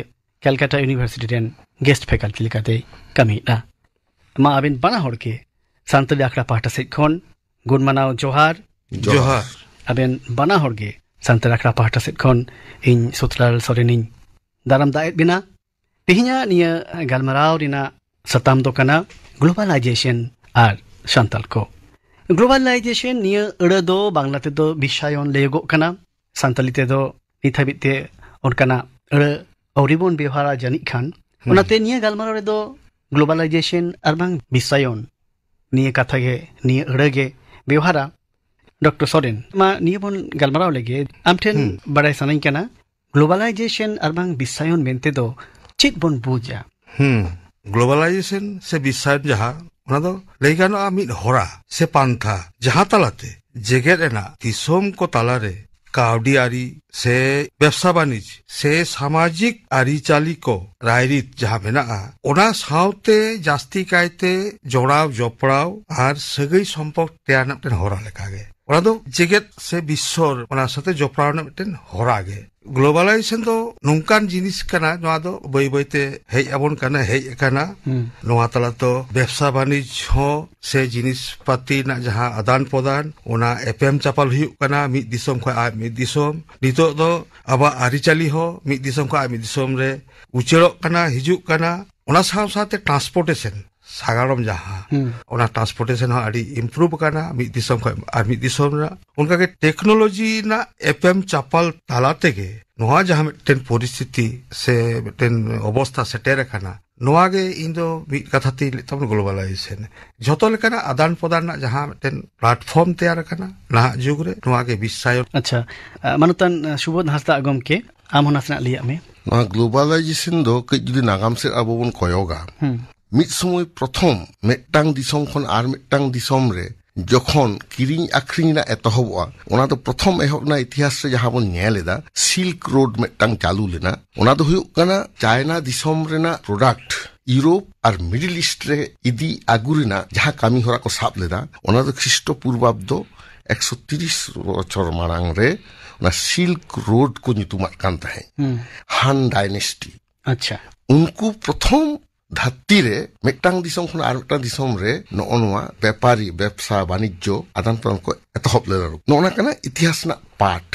ᱠᱮᱞᱠᱟᱴᱟ ᱤᱭᱩᱱᱤᱵᱷᱟᱨᱥᱤᱴᱤ ᱨᱮᱱ ᱜᱮᱥᱴ ᱯᱷᱮᱠᱟᱞᱴᱤ ᱞᱮᱠᱟᱛᱮᱭ ᱠᱟᱹᱢᱤᱭᱮᱫᱼᱟ᱾ ᱢᱟ ᱟᱵᱮᱱ ᱵᱟᱱᱟ ᱦᱚᱲ ᱜᱮ ᱥᱟᱱᱛᱟᱲᱤ ᱟᱠᱷᱲᱟ ᱯᱟᱦᱴᱟ ᱥᱮᱫ ᱠᱷᱚᱱ ᱜᱩᱱ ᱢᱟᱱᱟᱣ ᱡᱚᱦᱟᱨ᱾ ᱡᱚᱦᱟᱨ᱾ ᱟᱵᱮᱱ ᱵᱟᱱᱟ ᱦᱚᱲ ᱜᱮ ᱥᱟᱱᱛᱟᱲ ᱟᱠᱷᱲᱟ ᱯᱟᱦᱴᱟ ᱥᱮᱫ ᱠᱷᱚᱱ ᱤᱧ ᱥᱩᱛᱞᱟᱞ ᱥᱚᱨᱮᱱᱤᱧ ᱫᱟᱨᱟᱢ ᱫᱟᱜ ᱮᱫ ᱵᱮᱱᱟ᱾ ᱛᱮᱦᱮᱧᱟᱜ ᱱᱤᱭᱟᱹ ᱜᱟᱞᱢᱟᱨᱟᱣ ᱨᱮᱱᱟᱜ ᱥᱟᱛᱟᱢ ᱫᱚ ᱠᱟᱱᱟ ᱜᱞᱳᱵᱟᱞᱟᱭᱡᱮᱥᱚᱱ ᱟᱨ ᱥᱟᱱᱛᱟᱲ ᱠᱚ᱾ ᱜᱞᱳᱵᱟᱞᱟᱭᱡᱮᱥᱚᱱ ᱱᱤᱭᱟᱹ ᱟᱹᱲᱟᱹ ᱫᱚ ᱵᱟᱝᱞᱟ ᱛᱮᱫᱚ ᱵᱤᱥᱥᱟᱭᱚᱱ ᱞᱟᱹᱭᱚᱜᱚᱜ ᱠᱟᱱᱟ᱾ ᱥᱟᱱᱛᱟᱲᱤ ᱛᱮᱫᱚ ᱱᱤᱛ ᱦᱟᱹᱵᱤᱡ ᱛᱮ ᱚᱱᱠᱟᱱᱟᱜ ᱟᱹᱲᱟᱹ ᱟᱹᱣᱨᱤ ᱵᱚᱱ ᱵᱮᱣᱦᱟᱨᱟ ᱡᱟᱹᱱᱤᱡ ᱠᱷᱟᱱ᱾ ᱦᱩᱸ᱾ ᱚᱱᱟᱛᱮ ᱱᱤᱭᱟᱹ ᱜᱟᱞᱢᱟᱨᱟᱣ ᱨᱮᱫᱚ ᱜᱞᱳᱵᱟᱞᱟᱭᱡᱮᱥᱚᱱ ᱟᱨ ᱵᱟᱝ ᱵᱤᱥᱥᱟᱭᱚᱱ ᱱᱤᱭᱟᱹ ᱠᱟᱛᱷᱟ ᱜᱮ, ᱱᱤᱭᱟᱹ ᱟᱹᱲᱟᱹ ᱜᱮ ᱵᱮᱣᱦᱟᱨᱟ᱾ ᱰᱚᱠᱴᱚᱨ ᱥᱚᱨᱮᱱ, ᱢᱟ ᱱᱤᱭᱟᱹ ᱵᱚᱱ ᱜᱟᱞᱢᱟᱨᱟᱣ ᱞᱮᱜᱮ᱾ ᱟᱢ ᱴᱷᱮᱱ ᱦᱩᱸ᱾ ᱵᱟᱲᱟᱭ ᱥᱟᱱᱟᱧ ᱠᱟᱱᱟ, ᱜᱞᱳᱵᱟᱞᱟᱭᱡᱮᱥᱚᱱ ᱟᱨ ᱵᱟᱝ ᱵᱤᱥᱥᱟᱭᱚᱱ ᱢᱮᱱᱛᱮ ᱫᱚ ᱪᱮᱫ ᱵᱚᱱ ᱵᱩᱡᱟ? ᱦᱩᱸ᱾ ᱜᱞᱳᱵᱟᱞᱟᱭᱡᱮᱥᱚᱱ ᱥᱮ ᱵᱤᱥᱥᱟᱭᱚᱱ ᱡᱟᱦᱟᱸ, ᱚᱱᱟ ᱫᱚ ᱞᱟᱹᱭ ᱜᱟᱱᱚᱜᱼᱟ ᱢᱤᱫ ᱦᱚᱨᱟ ᱥᱮ ᱯᱟᱱᱛᱷᱟ, ᱡᱟᱦᱟᱸ ᱛᱟᱞᱟᱛᱮ ᱡᱮᱜᱮᱛ ᱨᱮᱱᱟᱜ ᱫᱤᱥᱚᱢ ᱠᱚ ᱛᱟᱞᱟᱨᱮ ᱠᱟᱹᱣᱰᱤ ᱟᱹᱨᱤ ᱥᱮ ᱵᱮᱵᱽᱥᱟ ᱵᱟᱹᱱᱤᱡᱽ ᱥᱮ ᱥᱟᱢᱟᱡᱤᱠ ᱟᱹᱨᱤᱪᱟᱹᱞᱤ ᱠᱚ ᱨᱟᱭᱨᱤᱛ ᱡᱟᱦᱟᱸ ᱢᱮᱱᱟᱜᱼᱟ, ᱚᱱᱟ ᱥᱟᱶᱛᱮ ᱡᱟᱹᱥᱛᱤ ᱠᱟᱭᱛᱮ ᱡᱚᱲᱟᱣ ᱡᱚᱯᱲᱟᱣ ᱟᱨ ᱥᱟᱹᱜᱟᱹᱭ ᱥᱚᱢᱯᱚᱨᱠ ᱛᱮᱭᱟᱨ ᱨᱮᱱᱟᱜ ᱢᱤᱫᱴᱮᱱ ᱦᱚᱨᱟ ᱞᱮᱠᱟᱜᱮ᱾ ᱚᱱᱟ ᱫᱚ ᱡᱮᱜᱮᱛ ᱥᱮ ᱵᱤᱥᱥᱚ ᱚᱱᱟ ᱥᱟᱶᱛᱮ ᱡᱚᱯᱲᱟᱣ ᱨᱮᱱᱟᱜ ᱢᱤᱫᱴᱮᱱ ᱦᱚᱨᱟ ᱜᱮ᱾ ᱜᱞᱳᱵᱟᱞᱟᱭᱡᱮᱥᱚᱱ ᱫᱚ ᱱᱚᱝᱠᱟᱱ ᱡᱤᱱᱤᱥ ᱠᱟᱱᱟ, ᱱᱚᱣᱟ ᱫᱚ ᱵᱟᱹᱭ ᱵᱟᱹᱭᱛᱮ ᱦᱮᱡ ᱟᱵᱚᱱ ᱠᱟᱱᱟ, ᱦᱮᱡ ᱟᱠᱟᱱᱟ᱾ ᱦᱩᱸ᱾ ᱱᱚᱣᱟ ᱛᱟᱞᱟ ᱫᱚ ᱵᱮᱵᱽᱥᱟ ᱵᱟᱹᱱᱤᱡᱽ ᱦᱚᱸ ᱥᱮ ᱡᱤᱱᱤᱥ ᱯᱟᱹᱛᱤ ᱨᱮᱱᱟᱜ ᱡᱟᱦᱟᱸ ᱟᱫᱟᱱ ᱯᱨᱚᱫᱟᱱ, ᱚᱱᱟ ᱮᱯᱮᱢ ᱪᱟᱯᱟᱞ ᱦᱩᱭᱩᱜ ᱠᱟᱱᱟ ᱢᱤᱫ ᱫᱤᱥᱚᱢ ᱠᱷᱚᱱ ᱟᱨ ᱢᱤᱫ ᱫᱤᱥᱚᱢ᱾ ᱱᱤᱛᱚᱜ ᱫᱚ ᱟᱵᱚᱣᱟᱜ ᱟᱹᱨᱤᱪᱟᱹᱞᱤ ᱦᱚᱸ ᱢᱤᱫ ᱫᱤᱥᱚᱢ ᱠᱷᱚᱱ ᱟᱨ ᱢᱤᱫ ᱫᱤᱥᱚᱢ ᱨᱮ ᱩᱪᱟᱹᱲᱚᱜ ᱠᱟᱱᱟ, ᱦᱤᱡᱩᱜ ᱠᱟᱱᱟ᱾ ᱚᱱᱟ ᱥᱟᱶ ᱥᱟᱶᱛᱮ ᱴᱨᱟᱱᱥᱯᱳᱨᱴᱮᱥᱚᱱ, ᱥᱟᱜᱟᱲᱚᱢ ᱡᱟᱦᱟᱸ, ᱦᱩᱸ᱾ ᱚᱱᱟ ᱴᱨᱟᱱᱥᱯᱳᱨᱴᱮᱥᱚᱱ ᱦᱚᱸ ᱟᱹᱰᱤ ᱤᱢᱯᱨᱩᱵᱷ ᱟᱠᱟᱱᱟ ᱢᱤᱫ ᱫᱤᱥᱚᱢ ᱠᱷᱚᱱ ᱟᱨ ᱢᱤᱫ ᱫᱤᱥᱚᱢ ᱨᱮᱱᱟᱜ᱾ ᱚᱱᱠᱟᱜᱮ ᱴᱮᱠᱱᱳᱞᱚᱡᱤ ᱨᱮᱱᱟᱜ ᱮᱯᱮᱢ ᱪᱟᱯᱟᱞ ᱛᱟᱞᱟ ᱛᱮᱜᱮ ᱱᱚᱣᱟ ᱡᱟᱦᱟᱸ ᱢᱤᱫᱴᱮᱱ ᱯᱚᱨᱤᱥᱛᱷᱤᱛᱤ ᱥᱮ ᱢᱤᱫᱴᱮᱱ ᱚᱵᱚᱥᱛᱷᱟ ᱥᱮᱴᱮᱨ ᱟᱠᱟᱱᱟ, ᱱᱚᱣᱟ ᱜᱮ ᱤᱧ ᱫᱚ ᱢᱤᱫ ᱠᱟᱛᱷᱟ ᱛᱮᱧ ᱞᱟᱹᱭ ᱛᱟᱵᱚᱱᱟ, ᱜᱞᱳᱵᱟᱞᱟᱭᱡᱮᱥᱚᱱ᱾ ᱡᱷᱚᱛᱚ ᱞᱮᱠᱟᱱᱟᱜ ᱟᱫᱟᱱ ᱯᱨᱚᱫᱟᱱ ᱨᱮᱱᱟᱜ ᱡᱟᱦᱟᱸ ᱢᱤᱫᱴᱮᱱ ᱯᱞᱟᱴᱯᱷᱚᱨᱢ ᱛᱮᱭᱟᱨ ᱟᱠᱟᱱᱟ ᱱᱟᱦᱟᱜ ᱡᱩᱜᱽ ᱨᱮ, ᱱᱚᱣᱟ ᱜᱮ ᱵᱤᱥᱥᱟᱭᱚᱱ᱾ ᱟᱪᱪᱷᱟ, ᱟᱸ, ᱢᱟᱱᱚᱛᱟᱱ, ᱟᱸ, ᱥᱩᱵᱳᱫᱷ ᱦᱟᱸᱥᱫᱟ ᱜᱚᱢᱠᱮ, ᱟᱢ ᱦᱚᱸ ᱱᱟᱥᱮᱱᱟᱜ ᱞᱟᱹᱭᱟᱜ ᱢᱮ᱾ ᱱᱚᱣᱟ ᱜᱞᱳᱵᱟᱞᱟᱭᱡᱮᱥᱚᱱ ᱫᱚ ᱠᱟᱹᱡ ᱡᱩᱫᱤ ᱱᱟᱜᱟᱢ ᱥᱮᱫ ᱟᱵᱚ ᱵᱚᱱ ᱠᱚᱭᱚᱜᱟ, ᱦᱩᱸ᱾ ᱢᱤᱫ ᱥᱚᱢᱚᱭ ᱯᱨᱚᱛᱷᱚᱢ ᱢᱤᱫᱴᱟᱝ ᱫᱤᱥᱚᱢ ᱠᱷᱚᱱ ᱟᱨ ᱢᱤᱫᱴᱟᱝ ᱫᱤᱥᱚᱢ ᱨᱮ ᱡᱚᱠᱷᱚᱱ ᱠᱤᱨᱤᱧ ᱟᱠᱷᱨᱤᱧ ᱨᱮᱱᱟᱜ ᱮᱛᱚᱦᱚᱵᱚᱜᱼᱟ, ᱚᱱᱟ ᱫᱚ ᱯᱨᱚᱛᱷᱚᱢ ᱮᱦᱚᱵ ᱨᱮᱱᱟᱜ ᱤᱛᱤᱦᱟᱥ ᱨᱮ ᱡᱟᱦᱟᱸ ᱵᱚᱱ ᱧᱮᱞ ᱮᱫᱟ, ᱥᱤᱞᱠ ᱨᱳᱰ ᱢᱤᱫᱴᱟᱝ ᱪᱟᱹᱞᱩ ᱞᱮᱱᱟ᱾ ᱚᱱᱟ ᱫᱚ ᱦᱩᱭᱩᱜ ᱠᱟᱱᱟ ᱪᱟᱭᱱᱟ ᱫᱤᱥᱚᱢ ᱨᱮᱱᱟᱜ ᱯᱨᱚᱰᱟᱠᱴ ᱤᱭᱩᱨᱳᱯ ᱟᱨ ᱢᱤᱰᱤᱞ ᱤᱥᱴ ᱨᱮ ᱤᱫᱤ ᱟᱹᱜᱩ ᱨᱮᱱᱟᱜ ᱡᱟᱦᱟᱸ ᱠᱟᱹᱢᱤ ᱦᱚᱨᱟ ᱠᱚ ᱥᱟᱵ ᱞᱮᱫᱟ, ᱚᱱᱟ ᱫᱚ ᱠᱷᱨᱤᱥᱴᱚ ᱯᱩᱨᱵᱟᱵᱫᱚ ᱮᱠᱥᱚ ᱛᱤᱨᱤᱥ ᱵᱚᱪᱷᱚᱨ ᱢᱟᱲᱟᱝ ᱨᱮ ᱚᱱᱟ ᱥᱤᱞᱠ ᱨᱳᱰ ᱠᱚ ᱧᱩᱛᱩᱢᱟᱜ ᱠᱟᱱ ᱛᱟᱦᱮᱸᱫ, ᱦᱩᱸ᱾ ᱦᱟᱱ ᱰᱟᱭᱱᱮᱥᱴᱤ᱾ ᱟᱪᱪᱷᱟ᱾ ᱩᱱᱠᱩ ᱯᱨᱚᱛᱷᱚᱢ ᱫᱷᱟᱹᱨᱛᱤ ᱨᱮ ᱢᱤᱫᱴᱟᱝ ᱫᱤᱥᱚᱢ ᱠᱷᱚᱱ ᱟᱨ ᱢᱤᱫᱴᱟᱝ ᱫᱤᱥᱚᱢ ᱨᱮ ᱱᱚᱜᱼᱚ ᱱᱚᱣᱟ ᱵᱮᱯᱟᱨᱤ, ᱵᱮᱵᱽᱥᱟ, ᱵᱟᱱᱤᱡᱽᱡᱚ, ᱟᱫᱟᱱ ᱯᱨᱚᱫᱟᱱ ᱠᱚ ᱮᱛᱚᱦᱚᱵ ᱞᱮᱫᱟ᱾ ᱱᱚᱜᱼᱚ ᱱᱟ ᱠᱟᱱᱟ ᱤᱛᱤᱦᱟᱥ ᱨᱮᱱᱟᱜ ᱯᱟᱴ᱾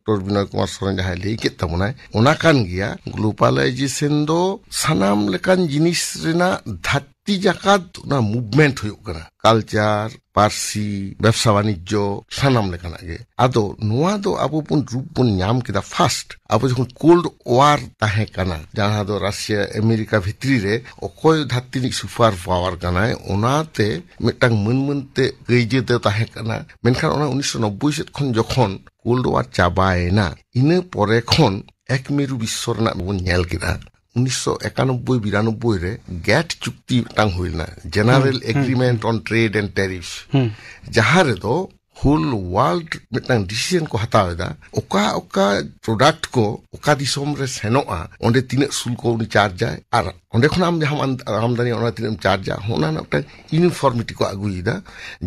ᱰᱚᱠᱴᱚᱨ ᱵᱤᱱᱚᱭ ᱠᱩᱢᱟᱨ ᱥᱚᱨᱮᱱ ᱡᱟᱦᱟᱸᱭ ᱞᱟᱹᱭ ᱠᱮᱫ ᱛᱟᱵᱚᱱᱟᱭ, ᱚᱱᱟ ᱠᱟᱱ ᱜᱮᱭᱟ᱾ ᱜᱞᱳᱵᱟᱞᱟᱭᱡᱮᱥᱚᱱ ᱫᱚ ᱥᱟᱱᱟᱢ ᱞᱮᱠᱟᱱ ᱡᱤᱱᱤᱥ ᱨᱮᱱᱟᱜ ᱫᱷᱟᱹᱨᱛᱤ ᱡᱟᱠᱟᱛ ᱚᱱᱟ ᱢᱩᱵᱷᱢᱮᱱᱴ ᱦᱩᱭᱩᱜ ᱠᱟᱱᱟ᱾ ᱠᱟᱞᱪᱟᱨ, ᱯᱟᱹᱨᱥᱤ, ᱵᱮᱵᱽᱥᱟ ᱵᱟᱱᱤᱡᱽᱡᱚ, ᱥᱟᱱᱟᱢ ᱞᱮᱠᱟᱱᱟᱜ ᱜᱮ᱾ ᱟᱫᱚ ᱱᱚᱣᱟ ᱫᱚ ᱟᱵᱚ ᱵᱚᱱ ᱨᱩᱯ ᱵᱚᱱ ᱧᱟᱢ ᱠᱮᱫᱟ ᱯᱷᱟᱥᱴ, ᱟᱵᱚ ᱡᱚᱠᱷᱚᱱ ᱠᱳᱞᱰ ᱣᱟᱨ ᱛᱟᱦᱮᱸ ᱠᱟᱱᱟ, ᱡᱟᱦᱟᱸ ᱫᱚ ᱨᱟᱥᱤᱭᱟ ᱟᱢᱮᱨᱤᱠᱟ ᱵᱷᱤᱛᱨᱤ ᱨᱮ ᱚᱠᱚᱭ ᱫᱷᱟᱹᱨᱛᱤ ᱨᱤᱱᱤᱡ ᱥᱩᱯᱟᱨ ᱯᱟᱣᱟᱨ ᱠᱟᱱᱟᱭ, ᱚᱱᱟᱛᱮ ᱢᱤᱫᱴᱟᱝ ᱢᱟᱹᱱ ᱢᱟᱹᱱ ᱛᱮ ᱠᱟᱹᱭᱡᱟᱹ ᱫᱚ ᱛᱟᱦᱮᱸ ᱠᱟᱱᱟ᱾ ᱢᱮᱱᱠᱷᱟᱱ ᱚᱱᱟ ᱩᱱᱤᱥᱥᱚ ᱱᱚᱵᱵᱳᱭ ᱥᱮᱫ ᱠᱷᱚᱱ ᱡᱚᱠᱷᱚᱱ ᱠᱳᱞᱰ ᱣᱟᱨ ᱪᱟᱵᱟᱭᱮᱱᱟ, ᱤᱱᱟᱹ ᱯᱚᱨᱮ ᱠᱷᱚᱱ ᱮᱠ ᱢᱮᱨᱩ ᱵᱤᱥᱥᱚ ᱨᱮᱱᱟᱜ ᱵᱚᱱ ᱧᱮᱞ ᱠᱮᱫᱟ᱾ ᱩᱱᱤᱥᱥᱚ ᱮᱠᱟᱱᱚᱵᱵᱳᱭ ᱵᱤᱨᱟᱱᱚᱵᱵᱳᱭ ᱨᱮ ᱜᱮᱴ ᱪᱩᱠᱛᱤ ᱢᱤᱫᱴᱟᱝ ᱦᱩᱭ ᱞᱮᱱᱟ, ᱡᱮᱱᱟᱨᱮᱞ ᱦᱩᱸ, ᱦᱩᱸ, ᱮᱜᱽᱨᱤᱢᱮᱱᱴ ᱦᱩᱸ᱾ ᱚᱱ ᱴᱨᱮᱰ ᱮᱱᱰ ᱴᱮᱨᱤᱯ, ᱦᱩᱸ᱾ ᱡᱟᱦᱟᱸ ᱨᱮᱫᱚ ᱦᱳᱞ ᱣᱟᱨᱞᱰ ᱢᱤᱫᱴᱟᱝ ᱰᱤᱥᱤᱡᱚᱱ ᱠᱚ ᱦᱟᱛᱟᱣ ᱮᱫᱟ, ᱚᱠᱟ ᱚᱠᱟ ᱯᱨᱚᱰᱟᱠᱴ ᱠᱚ ᱚᱠᱟ ᱫᱤᱥᱚᱢ ᱨᱮ ᱥᱮᱱᱚᱜᱼᱟ, ᱚᱸᱰᱮ ᱛᱤᱱᱟᱹᱜ ᱥᱩᱞᱠᱚ ᱩᱱᱤ ᱪᱟᱨᱡᱟᱭ, ᱟᱨ ᱚᱸᱰᱮ ᱠᱷᱚᱱᱟᱜ ᱟᱢ ᱡᱟᱦᱟᱸᱢ ᱟᱢ-, ᱟᱢᱫᱟᱱᱤ, ᱚᱱᱟ ᱛᱤᱱᱟᱹᱜ ᱮᱢ ᱪᱟᱨᱡᱟ, ᱚᱱᱟ ᱨᱮᱱᱟᱜ ᱢᱤᱫᱴᱟᱝ ᱤᱭᱩᱱᱤᱯᱷᱚᱨᱢᱤᱴᱤ ᱠᱚ ᱟᱹᱜᱩᱭᱮᱫᱟ,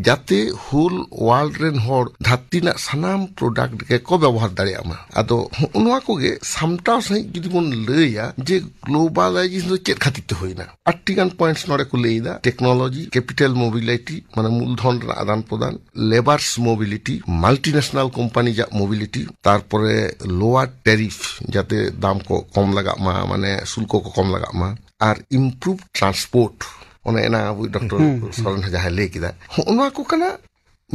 ᱡᱟᱛᱮ ᱦᱳᱞ ᱣᱟᱨᱞᱰ ᱨᱮᱱ ᱦᱚᱲ ᱫᱷᱟᱹᱨᱛᱤ ᱨᱮᱱᱟᱜ ᱥᱟᱱᱟᱢ ᱯᱨᱚᱰᱟᱠᱴ ᱜᱮᱠᱚ ᱵᱮᱵᱚᱦᱟᱨ ᱫᱟᱲᱮᱭᱟᱜ ᱢᱟ᱾ ᱟᱫᱚ ᱦᱚᱸᱜᱼᱚ ᱱᱚᱣᱟ ᱠᱚᱜᱮ ᱥᱟᱢᱴᱟᱣ ᱥᱟᱺᱦᱤᱡ ᱡᱩᱫᱤ ᱵᱚᱱ ᱞᱟᱹᱭᱟ ᱡᱮ ᱜᱞᱳᱵᱟᱞᱟᱭᱡᱮᱥᱚᱱ ᱫᱚ ᱪᱮᱫ ᱠᱷᱟᱹᱛᱤᱨ ᱛᱮ ᱦᱩᱭᱱᱟ, ᱟᱴᱴᱤ ᱜᱟᱱ ᱯᱚᱭᱮᱱᱴᱥ ᱱᱚᱰᱮ ᱠᱚ ᱞᱟᱹᱭ ᱮᱫᱟ᱾ ᱴᱮᱠᱱᱳᱞᱚᱡᱤ, ᱠᱮᱯᱤᱴᱟᱞ ᱢᱳᱵᱤᱞᱤᱴᱤ, ᱢᱟᱱᱮ ᱢᱩᱞᱫᱷᱚᱱ ᱨᱮᱱᱟᱜ ᱟᱫᱟᱱ ᱯᱨᱚᱫᱟᱱ, ᱞᱮᱵᱟᱨᱥ ᱢᱳᱵᱤᱞᱤᱴᱤ, ᱢᱟᱞᱴᱤᱱᱮᱥᱚᱱᱟᱞ ᱠᱳᱢᱯᱟᱱᱤ ᱡᱟᱜ ᱢᱳᱵᱤᱞᱤᱴᱤ, ᱛᱟᱨᱯᱚᱨᱮ ᱞᱳᱣᱟᱨ ᱴᱮᱨᱤᱯ, ᱡᱟᱛᱮ ᱫᱟᱢ ᱠᱚ ᱠᱚᱢ ᱞᱟᱜᱟᱜ ᱢᱟ, ᱢᱟᱱᱮ ᱥᱩᱞᱠᱚ ᱠᱚ ᱠᱚᱢ ᱞᱟᱜᱟᱜ ᱢᱟ, ᱟᱨ ᱤᱢᱯᱨᱩᱵᱷ ᱴᱨᱟᱱᱥᱯᱳᱨᱴ, ᱚᱱᱮ ᱮᱱᱟ ᱟᱵᱚ ᱰᱚᱠᱴᱚᱨ ᱦᱩᱸ, ᱦᱩᱸ᱾ ᱥᱚᱨᱮᱱ ᱡᱟᱦᱟᱸᱭ ᱞᱟᱹᱭ ᱠᱮᱫᱟ, ᱦᱚᱸᱜᱼᱚ ᱱᱚᱣᱟ ᱠᱚ ᱠᱟᱱᱟ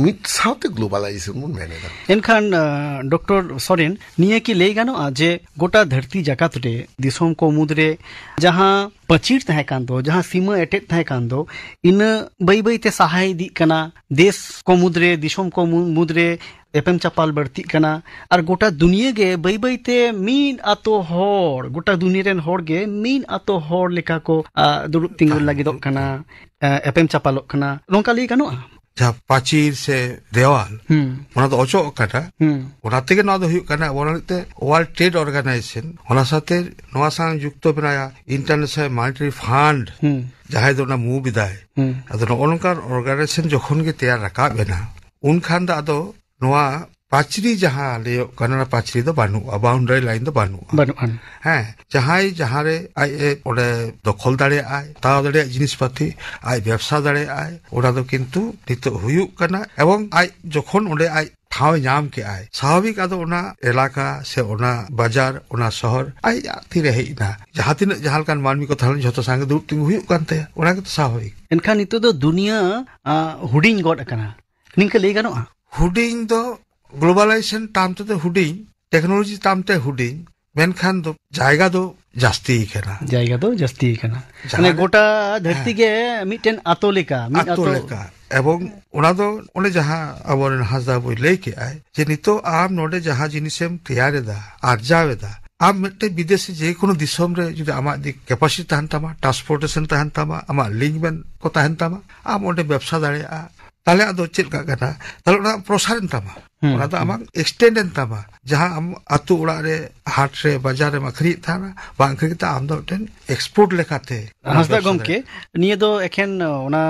ᱢᱤᱫ ᱥᱟᱶᱛᱮ ᱜᱞᱳᱵᱟᱞᱟᱭᱡᱮᱥᱚᱱ ᱵᱚᱱ ᱢᱮᱱ ᱮᱫᱟ᱾ ᱮᱱᱠᱷᱟᱱ, ᱟᱸ, ᱰᱚᱠᱴᱚᱨ ᱥᱚᱨᱮᱱ, ᱱᱤᱭᱟᱹ ᱠᱤ ᱞᱟᱹᱭ ᱜᱟᱱᱚᱜᱼᱟ ᱡᱮ ᱜᱚᱴᱟ ᱫᱷᱟᱹᱨᱛᱤ ᱡᱟᱠᱟᱛ ᱨᱮ ᱫᱤᱥᱚᱢ ᱠᱚ ᱢᱩᱫᱽᱨᱮ ᱡᱟᱦᱟᱸ ᱯᱟᱹᱪᱤᱨ ᱛᱟᱦᱮᱸ ᱠᱟᱱ ᱫᱚ, ᱡᱟᱦᱟᱸ ᱥᱤᱢᱟᱹ ᱮᱴᱮᱫ ᱛᱟᱦᱮᱸ ᱠᱟᱱ ᱫᱚ, ᱤᱱᱟᱹ ᱵᱟᱹᱭ ᱵᱟᱹᱭ ᱛᱮ ᱥᱟᱦᱟ ᱤᱫᱤᱜ ᱠᱟᱱᱟ? ᱫᱮᱥ ᱠᱚ ᱢᱩᱫᱽᱨᱮ, ᱫᱤᱥᱚᱢ ᱠᱚ ᱢᱩ-, ᱢᱩᱫᱽᱨᱮ ᱮᱯᱮᱢ ᱪᱟᱯᱟᱞ ᱵᱟᱹᱲᱛᱤᱜ ᱠᱟᱱᱟ, ᱟᱨ ᱜᱚᱴᱟ ᱫᱩᱱᱤᱭᱟᱹ ᱜᱮ ᱵᱟᱹᱭ ᱵᱟᱹᱭ ᱛᱮ ᱢᱤᱫ ᱟᱛᱳ ᱦᱚᱲ, ᱜᱚᱴᱟ ᱫᱩᱱᱤᱭᱟᱹ ᱨᱮᱱ ᱦᱚᱲ ᱜᱮ ᱢᱤᱫ ᱟᱛᱳ ᱦᱚᱲ ᱞᱮᱠᱟ ᱠᱚ, ᱟ, ᱫᱩᱲᱩᱵ ᱛᱤᱸᱜᱩᱱ ᱞᱟᱹᱜᱤᱫᱚᱜ ᱠᱟᱱᱟ, ᱟ, ᱮᱯᱮᱢ ᱪᱟᱯᱟᱞᱚᱜ ᱠᱟᱱᱟ, ᱱᱚᱝᱠᱟ ᱞᱟᱹᱭ ᱜᱟᱱᱚᱜᱼᱟ? ᱡᱟᱦᱟᱸ ᱯᱟᱹᱪᱤᱨ ᱥᱮ ᱫᱮᱣᱟᱞ, ᱦᱩᱸ᱾ ᱚᱱᱟ ᱫᱚ ᱚᱪᱚᱜ ᱟᱠᱟᱱᱟ᱾ ᱦᱩᱸ᱾ ᱚᱱᱟ ᱛᱮᱜᱮ ᱱᱚᱣᱟ ᱫᱚ ᱦᱩᱭᱩᱜ ᱠᱟᱱᱟ, ᱟᱵᱚ ᱚᱱᱟ ᱞᱟᱹᱜᱤᱫ ᱛᱮ World Trade Organization, ᱚᱱᱟ ᱥᱟᱶᱛᱮ ᱱᱚᱣᱟ ᱥᱟᱶ ᱡᱩᱠᱛᱚ ᱢᱮᱱᱟᱭᱟ International Monetary Fund, ᱦᱩᱸ᱾ ᱡᱟᱦᱟᱸᱭ ᱫᱚ ᱚᱱᱟ ᱢᱩᱵᱷ ᱮᱫᱟᱭ᱾ ᱦᱩᱸ᱾ ᱟᱫᱚ ᱱᱚᱜᱼᱚ ᱱᱚᱝᱠᱟᱱ ᱚᱨᱜᱟᱱᱟᱭᱡᱮᱥᱚᱱ ᱡᱚᱠᱷᱚᱱ ᱜᱮ ᱛᱮᱭᱟᱨ ᱨᱟᱠᱟᱵ ᱮᱱᱟ, ᱩᱱᱠᱷᱟᱱ ᱫᱚ ᱟᱫᱚ ᱱᱚᱣᱟ ᱯᱟᱹᱪᱨᱤ ᱡᱟᱦᱟᱸ ᱞᱟᱹᱭᱚᱜ ᱠᱟᱱᱟ, ᱚᱱᱟ ᱯᱟᱹᱪᱨᱤ ᱫᱚ ᱵᱟᱹᱱᱩᱜᱼᱟ, ᱵᱟᱣᱩᱱᱰᱟᱨᱤ ᱞᱟᱭᱤᱱ ᱫᱚ ᱵᱟᱹᱱᱩᱜᱼᱟ᱾ ᱵᱟᱹᱱᱩᱜᱼᱟ᱾ ᱦᱮᱸ, ᱡᱟᱦᱟᱸᱭ ᱡᱟᱦᱟᱸᱨᱮ ᱟᱡ ᱮ ᱚᱸᱰᱮ ᱫᱚᱠᱷᱚᱞ ᱫᱟᱲᱮᱭᱟᱜᱼᱟᱭ, ᱦᱟᱛᱟᱣ ᱫᱟᱲᱮᱭᱟᱜ ᱡᱤᱱᱤᱥ ᱯᱟᱹᱛᱤ, ᱟᱡ ᱵᱮᱵᱽᱥᱟ ᱫᱟᱲᱮᱭᱟᱜᱼᱟᱭ, ᱚᱱᱟ ᱫᱚ ᱠᱤᱱᱛᱩ ᱱᱤᱛᱚᱜ ᱦᱩᱭᱩᱜ ᱠᱟᱱᱟ᱾ ᱮᱵᱚᱝ ᱟᱡ ᱡᱚᱠᱷᱚᱱ ᱚᱸᱰᱮ ᱟᱡ ᱴᱷᱟᱶ ᱧᱟᱢ ᱠᱮᱜᱼᱟᱭ, ᱥᱟᱵᱷᱟᱵᱤᱠ ᱟᱫᱚ ᱚᱱᱟ ᱮᱞᱟᱠᱟ ᱥᱮ ᱚᱱᱟ ᱵᱟᱡᱟᱨ, ᱚᱱᱟ ᱥᱚᱦᱚᱨ ᱟᱡ ᱛᱤᱨᱮ ᱦᱮᱡ ᱮᱱᱟ᱾ ᱡᱟᱦᱟᱸ ᱛᱤᱱᱟᱹᱜ ᱡᱟᱦᱟᱸ ᱞᱮᱠᱟᱱ ᱢᱟᱹᱱᱢᱤ ᱠᱚ ᱛᱟᱦᱮᱸ ᱞᱮᱱ, ᱡᱷᱚᱛᱚ ᱥᱟᱶ ᱜᱮ ᱫᱩᱲᱩᱵ ᱛᱤᱸᱜᱩ ᱦᱩᱭᱩᱜ ᱠᱟᱱ ᱛᱟᱭᱟ, ᱚᱱᱟ ᱜᱮᱛᱚ ᱥᱟᱵᱷᱟᱵᱤᱠ᱾ ᱮᱱᱠᱷᱟᱱ ᱱᱤᱛᱚᱜ ᱫᱚ ᱫᱩᱱᱤᱭᱟᱹ, ᱟ, ᱦᱩᱰᱤᱧ ᱜᱚᱫ ᱟᱠᱟᱱᱟ, ᱱᱤᱝᱠᱟᱹ ᱞᱟᱹᱭ ᱜᱟᱱᱚᱜᱼᱟ? ᱦᱩᱰᱤᱧ ᱫᱚ globalization term ᱛᱮᱫᱚ ᱦᱩᱰᱤᱧ, technology term ᱛᱮ ᱦᱩᱰᱤᱧ, ᱢᱮᱱᱠᱷᱟᱱ ᱫᱚ ᱡᱟᱭᱜᱟ ᱫᱚ ᱡᱟᱹᱥᱛᱤ ᱠᱟᱱᱟ᱾ ᱡᱟᱭᱜᱟ ᱫᱚ ᱡᱟᱹᱥᱛᱤ ᱠᱟᱱᱟ᱾ ᱡᱟᱦᱟᱸ ᱢᱟᱱᱮ ᱨᱮ ᱜᱚᱴᱟ ᱫᱷᱟᱹᱨᱛᱤ ᱦᱮᱸ᱾ ᱜᱮ ᱢᱤᱫᱴᱮᱱ ᱟᱛᱳ ᱞᱮᱠᱟ, ᱢᱤᱫ ᱟᱛᱳ ᱟᱛᱳ᱾ ᱞᱮᱠᱟ᱾ ᱮᱵᱚᱝ ᱚᱱᱟ ᱫᱚ ᱚᱱᱮ ᱡᱟᱦᱟᱸ ᱟᱵᱚᱨᱮᱱ ᱦᱟᱸᱥᱫᱟ ᱵᱚᱭ ᱞᱟᱹᱭ ᱠᱮᱜᱼᱟᱭ ᱡᱮ ᱱᱤᱛᱚᱜ ᱟᱢ ᱱᱚᱰᱮ ᱡᱟᱦᱟᱸ ᱡᱤᱱᱤᱥᱮᱢ ᱛᱮᱭᱟᱨ ᱮᱫᱟ, ᱟᱨᱡᱟᱣ ᱮᱫᱟ, ᱟᱢ ᱢᱤᱫᱴᱮᱱ ᱵᱤᱫᱮᱥᱤ ᱡᱮ ᱠᱳᱱᱳ ᱫᱤᱥᱚᱢ ᱨᱮ ᱡᱩᱫᱤ ᱟᱢᱟᱜ ᱡᱩᱫᱤ capacity ᱛᱟᱦᱮᱱ ᱛᱟᱢᱟ, transportation ᱛᱟᱦᱮᱱ ᱛᱟᱢᱟ, ᱟᱢᱟᱜ link man ᱠᱚ ᱛᱟᱦᱮᱱ ᱛᱟᱢᱟ, ᱟᱢ ᱚᱸᱰᱮ ᱵᱮᱵᱽᱥᱟ ᱫᱟᱲᱮᱭᱟᱜᱼᱟ᱾ ᱛᱟᱦᱞᱮ ᱟᱫᱚ ᱪᱮᱫ ᱞᱮᱠᱟᱜ ᱠᱟᱱᱟ? ᱛᱟᱦᱞᱮ ᱚᱱᱟ ᱯᱨᱚᱥᱟᱨ ᱮᱱ ᱛᱟᱢᱟ, ᱦᱩᱸ, ᱚᱱᱟ ᱫᱚ ᱦᱩᱸ᱾ ᱟᱢᱟᱜ extend ᱮᱱ ᱛᱟᱢᱟ᱾ ᱡᱟᱦᱟᱸ ᱟᱢ ᱟᱛᱳ ᱚᱲᱟᱜ ᱨᱮ, ᱦᱟᱴ ᱨᱮ, ᱵᱟᱡᱟᱨ ᱨᱮᱢ ᱟᱹᱠᱷᱨᱤᱧᱮᱫ ᱛᱟᱦᱮᱱᱟ, ᱵᱟᱝ ᱟᱹᱠᱷᱨᱤᱧ ᱠᱟᱛᱮ ᱟᱢ ᱫᱚ ᱢᱤᱫᱴᱮᱱ export ᱞᱮᱠᱟᱛᱮ ᱚᱱᱟ ᱦᱟᱸᱥᱫᱟ ᱵᱮᱵᱽᱥᱟ ᱜᱚᱢᱠᱮ, ᱫᱟᱲᱮᱭᱟᱜᱼᱟ᱾ ᱱᱤᱭᱟᱹ ᱫᱚ ᱮᱠᱷᱮᱱ ᱚᱱᱟ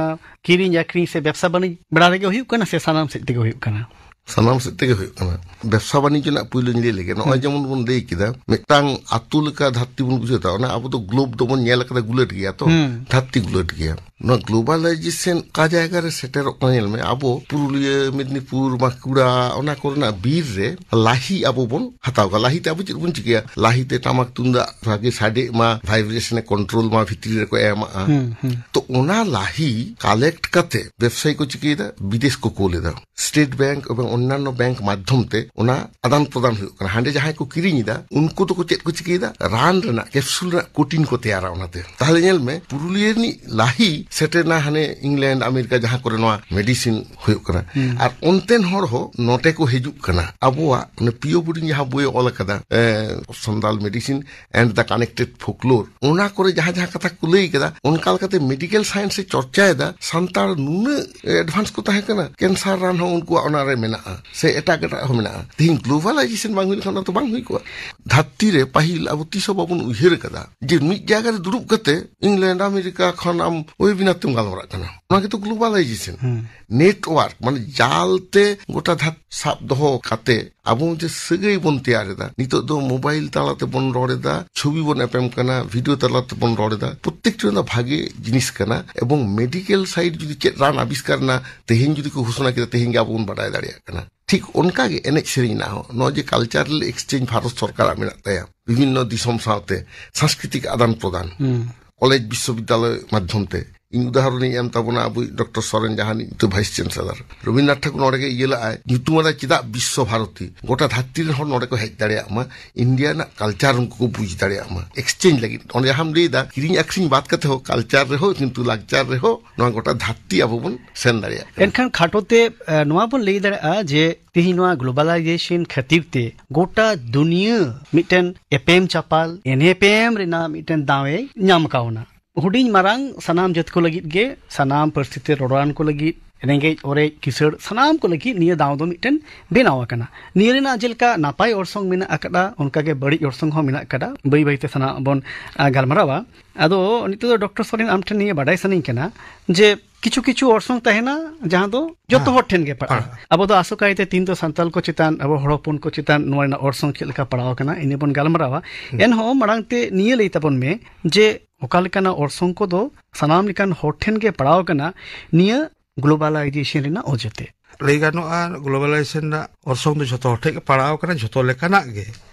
ᱠᱤᱨᱤᱧ ᱟᱹᱠᱷᱨᱤᱧ ᱥᱮ ᱵᱮᱵᱽᱥᱟ ᱵᱟᱹᱱᱤᱡᱽ ᱵᱮᱲᱟ ᱨᱮᱜᱮ ᱦᱩᱭᱩᱜ ᱠᱟᱱᱟ ᱥᱮ ᱥᱟᱱᱟᱢ ᱥᱮᱫ ᱛᱮᱜᱮ ᱦᱩᱭᱩᱜ ᱠᱟᱱᱟ? ᱥᱟᱱᱟᱢ ᱥᱮᱫ ᱛᱮᱜᱮ ᱦᱩᱭᱩᱜ ᱠᱟᱱᱟ᱾ ᱵᱮᱵᱽᱥᱟ ᱵᱟᱱᱤᱡᱽᱡᱚ ᱨᱮᱱᱟᱜ ᱯᱩᱭᱞᱩᱧ ᱞᱟᱹᱭ ᱞᱮᱜᱮ᱾ ᱱᱚᱜᱼᱚᱭ ᱦᱩᱸ᱾ ᱡᱮᱢᱚᱱ ᱵᱚᱱ ᱞᱟᱹᱭ ᱠᱮᱫᱟ, ᱢᱤᱫᱴᱟᱝ ᱟᱛᱳ ᱞᱮᱠᱟ ᱫᱷᱟᱹᱨᱛᱤ ᱵᱚᱱ ᱵᱩᱡᱷᱟᱹᱣ ᱮᱫᱟ, ᱚᱱᱟ ᱟᱵᱚ ᱫᱚ ᱜᱞᱳᱵᱽ ᱫᱚᱵᱚᱱ ᱧᱮᱞ ᱟᱠᱟᱫᱟ ᱜᱩᱞᱟᱹᱴ ᱜᱮᱭᱟ ᱛᱚ, ᱦᱩᱸ᱾ ᱫᱷᱟᱹᱨᱛᱤ ᱜᱩᱞᱟᱹᱴ ᱜᱮᱭᱟ᱾ ᱱᱚᱣᱟ globalization ᱚᱠᱟ ᱡᱟᱭᱜᱟ ᱨᱮ ᱥᱮᱴᱮᱨᱚᱜ ᱠᱟᱱᱟ ᱧᱮᱞ ᱢᱮ, ᱟᱵᱚ ᱯᱩᱨᱩᱞᱤᱭᱟᱹ, ᱢᱮᱫᱽᱱᱤᱯᱩᱨ, ᱵᱟᱸᱠᱩᱲᱟ, ᱚᱱᱟ ᱠᱚᱨᱮᱱᱟᱜ ᱵᱤᱨ ᱨᱮ ᱞᱟᱦᱤ ᱟᱵᱚ ᱵᱚᱱ ᱦᱟᱛᱟᱣ ᱠᱟᱜᱼᱟ᱾ ᱞᱟᱦᱤ ᱛᱮ ᱟᱵᱚ ᱪᱮᱫ ᱵᱚᱱ ᱪᱤᱠᱟᱹᱭᱟ? ᱞᱟᱦᱤ ᱛᱮ ᱴᱟᱢᱟᱠ ᱛᱩᱢᱫᱟᱜ ᱵᱷᱟᱜᱮ ᱥᱟᱰᱮᱜ ᱢᱟ, vibration ᱮ control ᱢᱟ, ᱵᱷᱤᱛᱨᱤ ᱨᱮᱠᱚ ᱮᱢᱟᱜᱼᱟ᱾ ᱦᱩᱸ, ᱦᱩᱸ᱾ ᱛᱚ ᱚᱱᱟ ᱞᱟᱦᱤ collect ᱠᱟᱛᱮ ᱵᱮᱵᱽᱥᱟᱭᱤ ᱠᱚ ᱪᱤᱠᱟᱹᱭᱮᱫᱟ? ᱵᱤᱫᱮᱥ ᱠᱚ ᱠᱳᱞ ᱮᱫᱟ᱾ ᱥᱴᱮᱴ ᱵᱮᱝᱠ ᱮᱵᱚᱝ ᱚᱱᱱᱟᱱᱱᱚ ᱵᱮᱝᱠ ᱢᱟᱫᱽᱫᱷᱚᱢ ᱛᱮ ᱚᱱᱟ ᱟᱫᱟᱱ ᱯᱨᱚᱫᱟᱱ ᱦᱩᱭᱩᱜ ᱠᱟᱱᱟ᱾ ᱦᱟᱸᱰᱮ ᱡᱟᱦᱟᱸᱭ ᱠᱚ ᱠᱤᱨᱤᱧ ᱮᱫᱟ, ᱩᱱᱠᱩ ᱫᱚᱠᱚ ᱪᱮᱫ ᱠᱚ ᱪᱤᱠᱟᱹᱭᱮᱫᱟ? ᱨᱟᱱ ᱨᱮᱱᱟᱜ, ᱠᱮᱯᱥᱩᱞ ᱨᱮᱱᱟᱜ ᱠᱳᱴᱤᱱ ᱠᱚ ᱛᱮᱭᱟᱨᱟ ᱚᱱᱟᱛᱮ᱾ ᱛᱟᱦᱞᱮ ᱧᱮᱞ ᱢᱮ, ᱯᱩᱨᱩᱞᱤᱭᱟᱹ ᱨᱤᱱᱤᱡ ᱞᱟᱦᱤ ᱥᱮᱴᱮᱨᱱᱟ ᱦᱟᱱᱮ ᱤᱝᱞᱮᱱᱰ, ᱟᱢᱮᱨᱤᱠᱟ, ᱡᱟᱦᱟᱸ ᱠᱚᱨᱮ ᱱᱚᱣᱟ ᱢᱮᱰᱤᱥᱤᱱ ᱦᱩᱭᱩᱜ ᱠᱟᱱᱟ᱾ ᱦᱩᱸ᱾ ᱟᱨ ᱚᱱᱛᱮᱱ ᱦᱚᱲ ᱦᱚᱸ ᱱᱚᱛᱮ ᱠᱚ ᱦᱤᱡᱩᱜ ᱠᱟᱱᱟ᱾ ᱟᱵᱚᱣᱟᱜ ᱚᱱᱮ ᱯᱤᱭᱳ ᱵᱳᱰᱤᱝ ᱡᱟᱦᱟᱸ ᱵᱳᱭᱮ ᱚᱞ ᱟᱠᱟᱫᱟ, ᱮ, ᱥᱚᱱᱫᱟᱞ Medicine and the Connected Folklore, ᱚᱱᱟ ᱠᱚᱨᱮ ᱡᱟᱦᱟᱸ ᱡᱟᱦᱟᱸ ᱠᱟᱛᱷᱟ ᱠᱚ ᱞᱟᱹᱭ ᱠᱟᱫᱟ, ᱚᱱᱠᱟ ᱞᱮᱠᱟᱛᱮ ᱢᱮᱰᱤᱠᱮᱞ ᱥᱟᱭᱮᱱᱥ ᱮ ᱪᱚᱨᱪᱟᱭᱮᱫᱟ᱾ ᱥᱟᱱᱛᱟᱲ ᱱᱩᱱᱟᱹᱜ ᱮᱰᱵᱷᱟᱱᱥ ᱠᱚ ᱛᱟᱦᱮᱸ ᱠᱟᱱᱟ, ᱠᱮᱱᱥᱟᱨ ᱨᱟᱱ ᱦᱚᱸ ᱩᱱᱠᱩᱣᱟᱜ ᱚᱱᱟᱨᱮ ᱢᱮᱱᱟᱜᱼᱟ, ᱥᱮ ᱮᱴᱟᱜ ᱮᱴᱟᱜ ᱦᱚᱸ ᱢᱮᱱᱟᱜᱼᱟ᱾ ᱛᱮᱦᱮᱧ globalization ᱵᱟᱝ ᱦᱩᱭ ᱞᱮᱠᱷᱟᱱ ᱚᱱᱟ ᱫᱚ ᱵᱟᱝ ᱦᱩᱭ ᱠᱚᱜᱼᱟ᱾ ᱫᱷᱟᱹᱨᱛᱤ ᱨᱮ ᱯᱟᱹᱦᱤᱞ ᱟᱵᱚ ᱛᱤᱥ ᱦᱚᱸ ᱵᱟᱵᱚᱱ ᱩᱭᱦᱟᱹᱨ ᱟᱠᱟᱫᱟ ᱡᱮ ᱢᱤᱫ ᱡᱟᱭᱜᱟ ᱨᱮ ᱫᱩᱲᱩᱵ ᱠᱟᱛᱮ ᱤᱝᱞᱮᱱᱰ, ᱟᱢᱮᱨᱤᱠᱟ ᱠᱷᱚᱱ ᱟᱢ webinar ᱛᱮᱢ ᱜᱟᱞᱢᱟᱨᱟᱜ ᱠᱟᱱᱟ᱾ ᱚᱱᱟ ᱜᱮᱛᱚ globalization᱾ ᱦᱩᱸ᱾ Network, ᱢᱟᱱᱮ ᱡᱟᱞ ᱛᱮ ᱜᱚᱴᱟ ᱫᱷᱟᱹᱨᱛᱤ ᱥᱟᱵ ᱫᱚᱦᱚ ᱠᱟᱛᱮ ᱟᱵᱚ ᱢᱤᱫᱴᱮᱱ ᱥᱟᱹᱜᱟᱹᱭ ᱵᱚᱱ ᱛᱮᱭᱟᱨ ᱮᱫᱟ᱾ ᱱᱤᱛᱚᱜ ᱫᱚ ᱢᱳᱵᱟᱭᱤᱞ ᱛᱟᱞᱟ ᱛᱮᱵᱚᱱ ᱨᱚᱲ ᱮᱫᱟ, ᱪᱷᱚᱵᱤ ᱵᱚᱱ ᱮᱯᱮᱢ ᱠᱟᱱᱟ, ᱵᱷᱤᱰᱤᱭᱳ ᱛᱟᱞᱟ ᱛᱮᱵᱚᱱ ᱨᱚᱲ ᱮᱫᱟ᱾ ᱯᱨᱚᱛᱮᱠᱴᱤ ᱚᱱᱟ ᱵᱷᱟᱜᱮ ᱡᱤᱱᱤᱥ ᱠᱟᱱᱟ᱾ ᱮᱵᱚᱝ ᱢᱮᱰᱤᱠᱮᱞ ᱥᱟᱭᱤᱰ ᱡᱩᱫᱤ ᱪᱮᱫ ᱨᱟᱱ ᱟᱵᱤᱥᱠᱟᱨ ᱮᱱᱟ, ᱛᱮᱦᱮᱧ ᱡᱩᱫᱤ ᱠᱚ ᱜᱷᱳᱥᱚᱱᱟ ᱠᱮᱫᱟ, ᱛᱮᱦᱮᱧ ᱜᱮ ᱟᱵᱚ ᱵᱚᱱ ᱵᱟᱰᱟᱭ ᱫᱟᱲᱮᱭᱟᱜ ᱠᱟᱱᱟ᱾ ᱴᱷᱤᱠ ᱚᱱᱠᱟ ᱜᱮ ᱮᱱᱮᱡ ᱥᱮᱨᱮᱧ ᱨᱮᱱᱟᱜ ᱦᱚᱸ, ᱱᱚᱜᱼᱚᱭ ᱡᱮ ᱠᱟᱞᱪᱟᱨᱟᱞ ᱮᱠᱥᱪᱮᱧᱡᱽ ᱵᱷᱟᱨᱚᱛ ᱥᱚᱨᱠᱟᱨᱟᱜ ᱢᱮᱱᱟᱜ ᱛᱟᱭᱟ ᱵᱤᱵᱷᱤᱱᱱᱚ ᱫᱤᱥᱚᱢ ᱥᱟᱶᱛᱮ, ᱥᱟᱝᱥᱠᱨᱤᱛᱤᱠ ᱟᱫᱟᱱ ᱯᱨᱚᱫᱟᱱ, ᱦᱩᱸ᱾ ᱠᱚᱞᱮᱡᱽ ᱵᱤᱥᱥᱚᱵᱤᱫᱽᱫᱟᱞᱚᱭ ᱢᱟᱫᱽᱫᱷᱚᱢ ᱛᱮ, ᱤᱧ ᱩᱫᱟᱦᱚᱨᱚᱱᱤᱧ ᱮᱢ ᱛᱟᱵᱚᱱᱟ ᱟᱵᱚᱭᱤᱡ ᱰᱚᱠᱴᱚᱨ ᱥᱚᱨᱮᱱ, ᱡᱟᱦᱟᱸ ᱱᱤᱛᱚᱜ ᱵᱷᱟᱭᱤᱥ ᱪᱟᱱᱥᱮᱞᱚᱨ, ᱨᱚᱵᱤᱱᱫᱨᱚᱱᱟᱛᱷ ᱴᱷᱟᱠᱩᱨ ᱱᱚᱰᱮ ᱜᱮ ᱤᱭᱟᱹ ᱞᱟᱜᱼᱟᱭ, ᱧᱩᱛᱩᱢ ᱟᱫᱟᱭ ᱪᱮᱫᱟᱜ ᱵᱤᱥᱥᱚ ᱵᱷᱟᱨᱚᱛᱤ, ᱜᱚᱴᱟ ᱫᱷᱟᱹᱨᱛᱤ ᱨᱮᱱ ᱦᱚᱲ ᱱᱚᱰᱮ ᱠᱚ ᱦᱮᱡ ᱫᱟᱲᱮᱭᱟᱜ ᱢᱟ, ᱤᱱᱰᱤᱭᱟ ᱨᱮᱱᱟᱜ ᱠᱟᱞᱪᱟᱨ ᱩᱱᱠᱩ ᱠᱚ ᱵᱩᱡᱽ ᱫᱟᱲᱮᱭᱟᱜ ᱢᱟ, ᱮᱠᱥᱪᱮᱧᱡᱽ ᱞᱟᱹᱜᱤᱫ᱾ ᱚᱱᱮ ᱡᱟᱦᱟᱸᱢ ᱞᱟᱹᱭᱫᱟ, ᱠᱤᱨᱤᱧ ᱟᱹᱠᱷᱨᱤᱧ ᱵᱟᱫ ᱠᱟᱛᱮ ᱦᱚᱸ ᱠᱟᱞᱪᱟᱨ ᱨᱮᱦᱚᱸ, ᱠᱤᱱᱛᱩ ᱞᱟᱠᱪᱟᱨ ᱨᱮᱦᱚᱸ ᱱᱚᱣᱟ ᱜᱚᱴᱟ ᱫᱷᱟᱹᱨᱛᱤ ᱟᱵᱚ ᱵᱚᱱ ᱥᱮᱱ ᱫᱟᱲᱮᱭᱟᱜ ᱠᱟᱱᱟ᱾ ᱮᱱᱠᱷᱟᱱ ᱠᱷᱟᱴᱚ ᱛᱮ, ᱮ, ᱱᱚᱣᱟ ᱵᱚᱱ ᱞᱟᱹᱭ ᱫᱟᱲᱮᱭᱟᱜᱼᱟ ᱡᱮ ᱛᱮᱦᱮᱧ ᱱᱚᱣᱟ ᱜᱞᱳᱵᱟᱞᱟᱭᱡᱮᱥᱚᱱ ᱠᱷᱟᱹᱛᱤᱨ ᱛᱮ ᱜᱚᱴᱟ ᱫᱩᱱᱤᱭᱟᱹ ᱢᱤᱫᱴᱮᱱ ᱮᱯᱮᱢ ᱪᱟᱯᱟᱞ, ᱮᱱᱮᱯᱮᱢ ᱨᱮᱱᱟᱜ ᱢᱤᱫᱴᱮᱱ ᱫᱟᱣ ᱮ ᱧᱟᱢ ᱠᱟᱣᱱᱟ᱾ ᱦᱩᱰᱤᱧ ᱢᱟᱨᱟᱝ ᱥᱟᱱᱟᱢ ᱡᱟᱹᱛ ᱠᱚ ᱞᱟᱹᱜᱤᱫ ᱜᱮ, ᱥᱟᱱᱟᱢ ᱯᱟᱹᱨᱥᱤ ᱛᱮ ᱨᱚᱲᱟᱱ ᱠᱚ ᱞᱟᱹᱜᱤᱫ, ᱨᱮᱸᱜᱮᱡ ᱚᱨᱮᱡ ᱠᱤᱥᱟᱹᱲ ᱥᱟᱱᱟᱢ ᱠᱚ ᱞᱟᱹᱜᱤᱫ ᱱᱤᱭᱟᱹ ᱫᱟᱣ ᱫᱚ ᱢᱤᱫᱴᱮᱱ ᱵᱮᱱᱟᱣ ᱟᱠᱟᱱᱟ᱾ ᱱᱤᱭᱟᱹ ᱨᱮᱱᱟᱜ ᱡᱮᱞᱮᱠᱟ ᱱᱟᱯᱟᱭ ᱚᱨᱥᱚᱝ ᱢᱮᱱᱟᱜ ᱟᱠᱟᱫᱟ, ᱚᱱᱠᱟᱜᱮ ᱵᱟᱹᱲᱤᱡ ᱚᱨᱥᱚᱝ ᱦᱚᱸ ᱢᱮᱱᱟᱜ ᱟᱠᱟᱫᱟ᱾ ᱵᱟᱹᱭ ᱵᱟᱹᱭᱛᱮ ᱥᱟᱱᱟᱢ ᱵᱚᱱ, ᱟ, ᱜᱟᱞᱢᱟᱨᱟᱣᱟ᱾ ᱟᱫᱚ ᱱᱤᱛᱚᱜ ᱫᱚ ᱰᱚᱠᱴᱚᱨ ᱥᱚᱨᱮᱱ, ᱟᱢ ᱴᱷᱮᱱ ᱱᱤᱭᱟᱹ ᱵᱟᱰᱟᱭ ᱥᱟᱱᱟᱧ ᱠᱟᱱᱟ ᱡᱮ ᱠᱤᱪᱷᱩ ᱠᱤᱪᱷᱩ ᱚᱨᱥᱚᱝ ᱛᱟᱦᱮᱱᱟ ᱡᱟᱦᱟᱸ ᱫᱚ ᱡᱚᱛᱚ ᱦᱮᱸ᱾ ᱦᱚᱲ ᱴᱷᱮᱱ ᱜᱮ ᱯᱟᱲᱟᱜᱼᱟ᱾ ᱯᱟᱲᱟᱜᱼᱟ᱾ ᱟᱵᱚ ᱫᱚ ᱟᱥᱚᱠᱟᱭᱛᱮ ᱛᱤᱱ ᱫᱚ ᱥᱟᱱᱛᱟᱲ ᱠᱚ ᱪᱮᱛᱟᱱ, ᱟᱵᱚ ᱦᱚᱲ ᱦᱚᱯᱚᱱ ᱠᱚ ᱪᱮᱛᱟᱱ ᱱᱚᱣᱟ ᱨᱮᱱᱟᱜ ᱚᱨᱥᱚᱝ ᱪᱮᱫ ᱞᱮᱠᱟ ᱯᱟᱲᱟᱣ ᱟᱠᱟᱱᱟ, ᱤᱱᱟᱹ ᱵᱚᱱ ᱜᱟᱞᱢᱟᱨᱟᱣᱟ᱾ ᱦᱩᱸ᱾ ᱮᱱᱦᱚᱸ ᱢᱟᱲᱟᱝ ᱛᱮ ᱱᱤᱭᱟᱹ ᱞᱟᱹᱭ ᱛᱟᱵᱚᱱ ᱢᱮ ᱡᱮ ᱚᱠᱟ ᱞᱮᱠᱟᱱᱟᱜ ᱚᱨᱥᱚᱝ ᱠᱚᱫᱚ ᱥᱟᱱᱟᱢ ᱞᱮᱠᱟᱱ ᱦᱚᱲ ᱴᱷᱮᱱ ᱜᱮ ᱯᱟᱲᱟᱣ ᱟᱠᱟᱱᱟ ᱱᱤᱭᱟᱹ ᱜᱞᱳᱵᱟᱞᱟᱭᱡᱮᱥᱚᱱ ᱨᱮᱱᱟᱜ ᱚᱡᱮᱛᱮ? ᱞᱟᱹᱭ ᱜᱟᱱᱚᱜᱼᱟ, ᱜᱞᱳᱵᱟᱞᱟᱭᱡᱮᱥᱚᱱ ᱨᱮᱱᱟᱜ ᱚᱨᱥᱚᱝ ᱫᱚ ᱡᱷᱚᱛᱚ ᱦᱚᱲ ᱴᱷᱮᱱ ᱜᱮ ᱯᱟᱲᱟᱣ ᱟᱠᱟᱱᱟ, ᱡᱷᱚᱛᱚ ᱞᱮᱠᱟᱱᱟᱜ ᱜᱮ᱾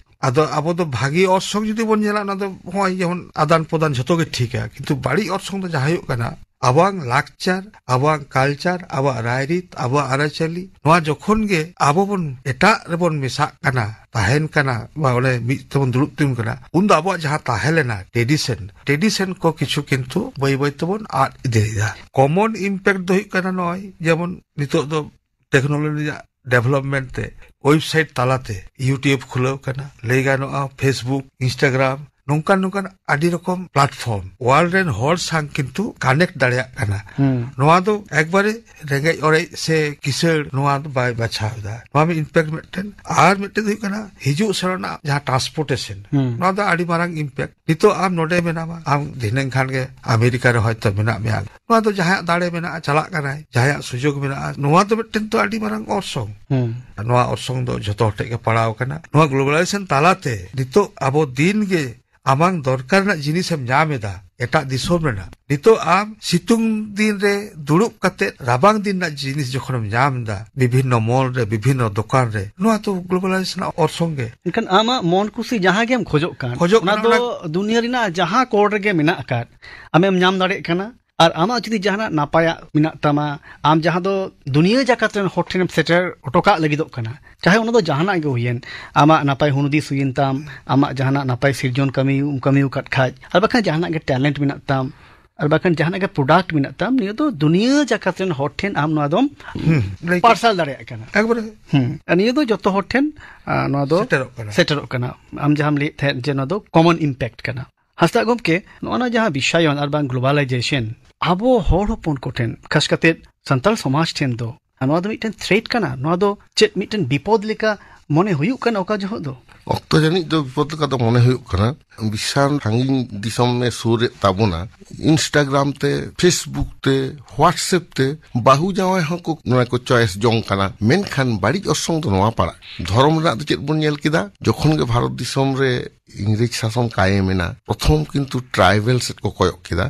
ᱟᱫᱚ ᱟᱵᱚ ᱫᱚ ᱵᱷᱟᱹᱜᱤ ᱚᱨᱥᱚᱝ ᱡᱩᱫᱤ ᱵᱚᱱ ᱧᱮᱞᱟ, ᱚᱱᱟ ᱫᱚ ᱱᱚᱜᱼᱚᱭ ᱡᱮᱢᱚᱱ ᱟᱫᱟᱱ ᱯᱨᱚᱫᱟᱱ ᱡᱷᱚᱛᱚ ᱜᱮ ᱴᱷᱤᱠᱟ, ᱠᱤᱱᱛᱩ ᱵᱟᱹᱲᱤᱡ ᱚᱨᱥᱚᱝ ᱫᱚ ᱡᱟᱦᱟᱸ ᱦᱩᱭᱩᱜ ᱠᱟᱱᱟ, ᱟᱵᱚᱣᱟᱜ ᱞᱟᱠᱪᱟᱨ, ᱟᱵᱚᱣᱟᱜ ᱠᱟᱞᱪᱟᱨ, ᱟᱵᱚᱣᱟᱜ ᱨᱟᱭᱨᱤᱛ, ᱟᱵᱚᱣᱟᱜ ᱟᱹᱨᱤᱪᱟᱹᱞᱤ, ᱱᱚᱣᱟ ᱡᱚᱠᱷᱚᱱ ᱜᱮ ᱟᱵᱚ ᱵᱚᱱ ᱮᱴᱟᱜ ᱨᱮᱵᱚᱱ ᱢᱮᱥᱟᱜ ᱠᱟᱱᱟ, ᱛᱟᱦᱮᱱ ᱠᱟᱱᱟ, ᱵᱟ ᱚᱸᱰᱮ ᱢᱤᱫ ᱛᱮᱵᱚᱱ ᱫᱩᱲᱩᱵ ᱛᱤᱸᱜᱩᱱ ᱠᱟᱱᱟ, ᱩᱱᱫᱚ ᱟᱵᱚᱣᱟᱜ ᱡᱟᱦᱟᱸ ᱛᱟᱦᱮᱸ ᱞᱮᱱᱟ ᱴᱨᱮᱰᱤᱥᱚᱱ, ᱴᱨᱮᱰᱤᱥᱚᱱ ᱠᱚ ᱠᱤᱪᱷᱩ ᱠᱤᱱᱛᱩ ᱵᱟᱹᱭ ᱵᱟᱹᱭ ᱛᱮᱵᱚᱱ ᱟᱫ ᱤᱫᱤᱭᱮᱫᱟ᱾ ᱠᱚᱢᱚᱱ ᱤᱢᱯᱮᱠᱴ ᱫᱚ ᱦᱩᱭᱩᱜ ᱠᱟᱱᱟ ᱱᱚᱜᱼᱚᱭ ᱡᱮᱢᱚᱱ ᱱᱤᱛᱚᱜ ᱫᱚ ᱴᱮᱠᱱᱳᱞᱚᱡᱤ ᱨᱮᱭᱟᱜ ᱰᱮᱵᱷᱞᱚᱯᱢᱮᱱᱴ ᱛᱮ ᱳᱭᱮᱵᱥᱟᱭᱤᱴ ᱛᱟᱞᱟᱛᱮ YouTube ᱠᱷᱩᱞᱟᱹᱣ ᱠᱟᱱᱟ, ᱞᱟᱹᱭ ᱜᱟᱱᱚᱜᱼᱟ Facebook, Instagram, ᱱᱚᱝᱠᱟᱱ ᱱᱚᱝᱠᱟᱱ ᱟᱹᱰᱤ ᱨᱚᱠᱚᱢ ᱯᱞᱟᱴᱯᱷᱚᱨᱢ ᱣᱟᱨᱞᱰ ᱨᱮᱱ ᱦᱚᱲ ᱥᱟᱶ ᱠᱤᱱᱛᱩ ᱠᱟᱱᱮᱠᱴ ᱫᱟᱲᱮᱭᱟᱜ ᱠᱟᱱᱟ᱾ ᱦᱩᱸ᱾ ᱱᱚᱣᱟ ᱫᱚ ᱮᱠᱵᱟᱨᱮ ᱨᱮᱸᱜᱮᱡ ᱚᱨᱮᱡ ᱥᱮ ᱠᱤᱥᱟᱹᱲ ᱱᱚᱣᱟ ᱫᱚ ᱵᱟᱭ ᱵᱟᱪᱷᱟᱣ ᱮᱫᱟ᱾ ᱱᱚᱣᱟ ᱢᱤᱫ ᱤᱢᱯᱮᱠᱴ ᱢᱤᱫᱴᱮᱱ᱾ ᱟᱨ ᱢᱤᱫᱴᱮᱱ ᱫᱚ ᱦᱩᱭᱩᱜ ᱠᱟᱱᱟ ᱦᱤᱡᱩᱜ ᱥᱮᱱᱚᱜ ᱨᱮᱱᱟᱜ ᱡᱟᱦᱟᱸ ᱴᱨᱟᱱᱥᱯᱳᱨᱴᱮᱥᱚᱱ, ᱦᱩᱸ᱾ ᱱᱚᱣᱟ ᱫᱚ ᱟᱹᱰᱤ ᱢᱟᱨᱟᱝ ᱤᱢᱯᱮᱠᱴ᱾ ᱱᱤᱛᱚᱜ ᱟᱢ ᱱᱚᱰᱮ ᱢᱮᱱᱟᱢᱟ, ᱟᱢ ᱫᱷᱤᱱᱟᱹᱝ ᱠᱷᱟᱱ ᱜᱮ ᱟᱢᱮᱨᱤᱠᱟ ᱨᱮ ᱦᱚᱭᱛᱚ ᱢᱮᱱᱟᱜ ᱢᱮᱭᱟ, ᱱᱚᱣᱟ ᱫᱚ ᱡᱟᱦᱟᱸᱭᱟᱜ ᱫᱟᱲᱮ ᱢᱮᱱᱟᱜᱼᱟ ᱪᱟᱞᱟᱜ ᱠᱟᱱᱟᱭ, ᱡᱟᱦᱟᱸᱭᱟᱜ ᱥᱩᱡᱳᱜᱽ ᱢᱮᱱᱟᱜᱼᱟ, ᱱᱚᱣᱟ ᱫᱚ ᱢᱤᱫᱴᱮᱱ ᱛᱚ ᱟᱹᱰᱤ ᱢᱟᱨᱟᱝ ᱚᱨᱥᱚᱝ᱾ ᱦᱩᱸ᱾ ᱱᱚᱣᱟ ᱚᱨᱥᱚᱝ ᱫᱚ ᱡᱷᱚᱛᱚ ᱦᱚᱲ ᱴᱷᱮᱱ ᱜᱮ ᱯᱟᱲᱟᱣ ᱟᱠᱟᱱᱟ᱾ ᱱᱚᱣᱟ ᱜᱞᱳᱵᱟᱞᱟᱭᱡᱮᱥᱚᱱ ᱛᱟᱞᱟᱛᱮ ᱱᱤᱛᱚᱜ ᱟᱵᱚ ᱫᱤᱱ ᱜᱮ ᱟᱢᱟᱝ ᱫᱚᱨᱠᱟᱨ ᱨᱮᱱᱟᱜ ᱡᱤᱱᱤᱥᱮᱢ ᱧᱟᱢ ᱮᱫᱟ, ᱮᱴᱟᱜ ᱫᱤᱥᱚᱢ ᱨᱮᱱᱟᱜ᱾ ᱱᱤᱛᱚᱜ ᱟᱢ ᱥᱤᱛᱩᱝ ᱫᱤᱱ ᱨᱮ ᱫᱩᱲᱩᱵ ᱠᱟᱛᱮ ᱨᱟᱵᱟᱝ ᱫᱤᱱ ᱨᱮᱱᱟᱜ ᱡᱤᱱᱤᱥ ᱡᱚᱠᱷᱚᱱᱮᱢ ᱧᱟᱢ ᱮᱫᱟ ᱵᱤᱵᱷᱤᱱᱱᱚ ᱢᱚᱞ ᱨᱮ, ᱵᱤᱵᱷᱤᱱᱱᱚ ᱫᱚᱠᱟᱱ ᱨᱮ, ᱱᱚᱣᱟ ᱛᱚ ᱜᱞᱳᱵᱟᱞᱟᱭᱡᱮᱥᱚᱱ ᱨᱮᱱᱟᱜ ᱚᱨᱥᱚᱝ ᱜᱮ᱾ ᱮᱱᱠᱷᱟᱱ ᱟᱢᱟᱜ ᱢᱚᱱ ᱠᱩᱥᱤ ᱡᱟᱦᱟᱸ ᱜᱮᱢ ᱠᱷᱚᱡᱚᱜ ᱠᱟᱱ, ᱠᱷᱚᱡᱚᱜ ᱚᱱᱟ ᱠᱟᱱᱟ, ᱫᱚ ᱚᱱᱟ- ᱫᱩᱱᱤᱭᱟᱹ ᱨᱮᱱᱟᱜ ᱡᱟᱦᱟᱸ ᱠᱚᱬ ᱨᱮᱜᱮ ᱢᱮᱱᱟᱜ ᱟᱠᱟᱫ, ᱟᱢᱮᱢ ᱧᱟᱢ ᱫᱟᱲᱮᱭᱟᱜ ᱠᱟᱱᱟ᱾ ᱟᱨ ᱟᱢᱟᱜ ᱡᱩᱫᱤ ᱡᱟᱦᱟᱱᱟᱜ ᱱᱟᱯᱟᱭᱟᱜ ᱢᱮᱱᱟᱜ ᱛᱟᱢᱟ, ᱟᱢ ᱡᱟᱦᱟᱸ ᱫᱚ ᱫᱩᱱᱤᱭᱟᱹ ᱡᱟᱠᱟᱛ ᱨᱮᱱ ᱦᱚᱲ ᱴᱷᱮᱱᱮᱢ ᱥᱮᱴᱮᱨ ᱦᱚᱴᱚ ᱠᱟᱜ ᱞᱟᱹᱜᱤᱫᱚᱜ ᱠᱟᱱᱟ, ᱪᱟᱦᱮ ᱚᱱᱟ ᱫᱚ ᱡᱟᱦᱟᱱᱟᱜ ᱜᱮ ᱦᱩᱭᱮᱱ, ᱟᱢᱟᱜ ᱱᱟᱯᱟᱭ ᱦᱩᱱᱩᱫᱤᱥ ᱦᱩᱭᱮᱱ ᱛᱟᱢ, ᱟᱢᱟᱜ ᱡᱟᱦᱟᱱᱟᱜ ᱱᱟᱯᱟᱭ ᱥᱤᱨᱡᱚᱱ ᱠᱟᱹᱢᱤ ᱠᱟᱹᱢᱤ ᱟᱠᱟᱫ ᱠᱷᱟᱡ, ᱟᱨ ᱵᱟᱠᱷᱟᱱ ᱡᱟᱦᱟᱱᱟᱜ ᱜᱮ ᱴᱮᱞᱮᱱᱴ ᱢᱮᱱᱟᱜ ᱛᱟᱢ, ᱟᱨ ᱵᱟᱠᱷᱟᱱ ᱡᱟᱦᱟᱱᱟᱜ ᱜᱮ ᱯᱨᱚᱰᱟᱠᱴ ᱢᱮᱱᱟᱜ ᱛᱟᱢ, ᱱᱤᱭᱟᱹ ᱫᱚ ᱫᱩᱱᱤᱭᱟᱹ ᱡᱟᱠᱟᱛ ᱨᱮᱱ ᱦᱚᱲ ᱴᱷᱮᱱ ᱟᱢ ᱱᱚᱣᱟ ᱫᱚᱢ ᱞᱟᱹᱭ ᱠᱮᱫ᱾ ᱯᱟᱨᱥᱟᱞ ᱫᱟᱲᱮᱭᱟᱜ ᱠᱟᱱᱟ᱾ ᱮᱠᱵᱟᱨᱮ ᱦᱩᱸ᱾ ᱟᱨ ᱱᱤᱭᱟᱹ ᱫᱚ ᱡᱚᱛᱚ ᱦᱚᱲ ᱴᱷᱮᱱ, ᱟᱨ ᱱᱚᱣᱟ ᱫᱚ ᱥᱮᱴᱮᱨᱚᱜ ᱠᱟᱱᱟ᱾ ᱥᱮᱴᱮᱨᱚᱜ ᱠᱟᱱᱟ᱾ ᱟᱢ ᱡᱟᱦᱟᱸᱢ ᱞᱟᱹᱭᱮᱫ ᱛᱟᱦᱮᱸᱫ ᱡᱮ ᱱᱚᱣᱟ ᱫᱚ ᱠᱚᱢᱚᱱ ᱤᱢᱯᱮᱠᱴ ᱠᱟᱱᱟ᱾ ᱦᱟᱸᱥᱫᱟᱜ ᱜᱚᱢᱠᱮ, ᱱᱚᱜᱼᱚ ᱱᱟ ᱡᱟᱦᱟᱸ ᱵᱤᱥᱟᱭᱚᱱ ᱟᱨ ᱵᱟᱝ ᱜᱞᱳᱵᱟᱞᱟᱭᱡᱮᱥᱚᱱ, ᱟᱵᱚ ᱦᱚᱲ ᱦᱚᱯᱚᱱ ᱠᱚᱴᱷᱮᱱ, ᱠᱷᱟᱥ ᱠᱟᱛᱮ ᱥᱟᱱᱛᱟᱲ ᱥᱚᱢᱟᱡᱽ ᱴᱷᱮᱱ ᱫᱚ, ᱟᱨ ᱱᱚᱣᱟ ᱫᱚ ᱢᱤᱫᱴᱮᱱ ᱛᱷᱨᱮᱴ ᱠᱟᱱᱟ, ᱱᱚᱣᱟ ᱫᱚ ᱪᱮᱫ ᱢᱤᱫᱴᱮᱱ ᱵᱤᱯᱚᱫ ᱞᱮᱠᱟ ᱢᱚᱱᱮ ᱦᱩᱭᱩᱜ ᱠᱟᱱᱟ ᱚᱠᱟ ᱡᱚᱦᱚᱜ ᱫᱚ? ᱚᱠᱛᱚ ᱡᱟᱹᱱᱤᱡ ᱫᱚ ᱵᱤᱯᱚᱫ ᱞᱮᱠᱟ ᱫᱚ ᱢᱚᱱᱮ ᱦᱩᱭᱩᱜ ᱠᱟᱱᱟ᱾ ᱵᱤᱥᱟᱞ ᱥᱟᱺᱜᱤᱧ ᱫᱤᱥᱚᱢ ᱮ ᱥᱩᱨᱮᱫ ᱛᱟᱵᱚᱱᱟ, ᱤᱱᱥᱴᱟᱜᱨᱟᱢ ᱛᱮ, ᱯᱷᱮᱥᱵᱩᱠ ᱛᱮ, ᱦᱳᱣᱟᱴᱥᱮᱯ ᱛᱮ ᱵᱟᱹᱦᱩ ᱡᱟᱶᱟᱭ ᱦᱚᱸᱠᱚ ᱱᱚᱣᱟ ᱠᱚ ᱪᱚᱭᱮᱥ ᱡᱚᱝ ᱠᱟᱱᱟ᱾ ᱢᱮᱱᱠᱷᱟᱱ ᱵᱟᱹᱲᱤᱡ ᱚᱨᱥᱚᱝ ᱫᱚ ᱱᱚᱣᱟ ᱯᱟᱲᱟᱜ, ᱫᱷᱚᱨᱚᱢ ᱨᱮᱱᱟᱜ ᱫᱚ ᱪᱮᱫ ᱵᱚᱱ ᱧᱮᱞ ᱠᱮᱫᱟ? ᱡᱚᱠᱷᱚᱱ ᱜᱮ ᱵᱷᱟᱨᱚᱛ ᱫᱤᱥᱚᱢ ᱨᱮ ᱤᱝᱨᱮᱡᱽ ᱥᱟᱥᱚᱱ ᱠᱟᱭᱮᱢ ᱮᱱᱟ, ᱯᱨᱚᱛᱷᱚᱢ ᱠᱤᱱᱛᱩ ᱴᱨᱟᱭᱵᱮᱞ ᱥᱮᱫ ᱠᱚ ᱠᱚᱭᱚᱜ ᱠᱮᱫᱟ᱾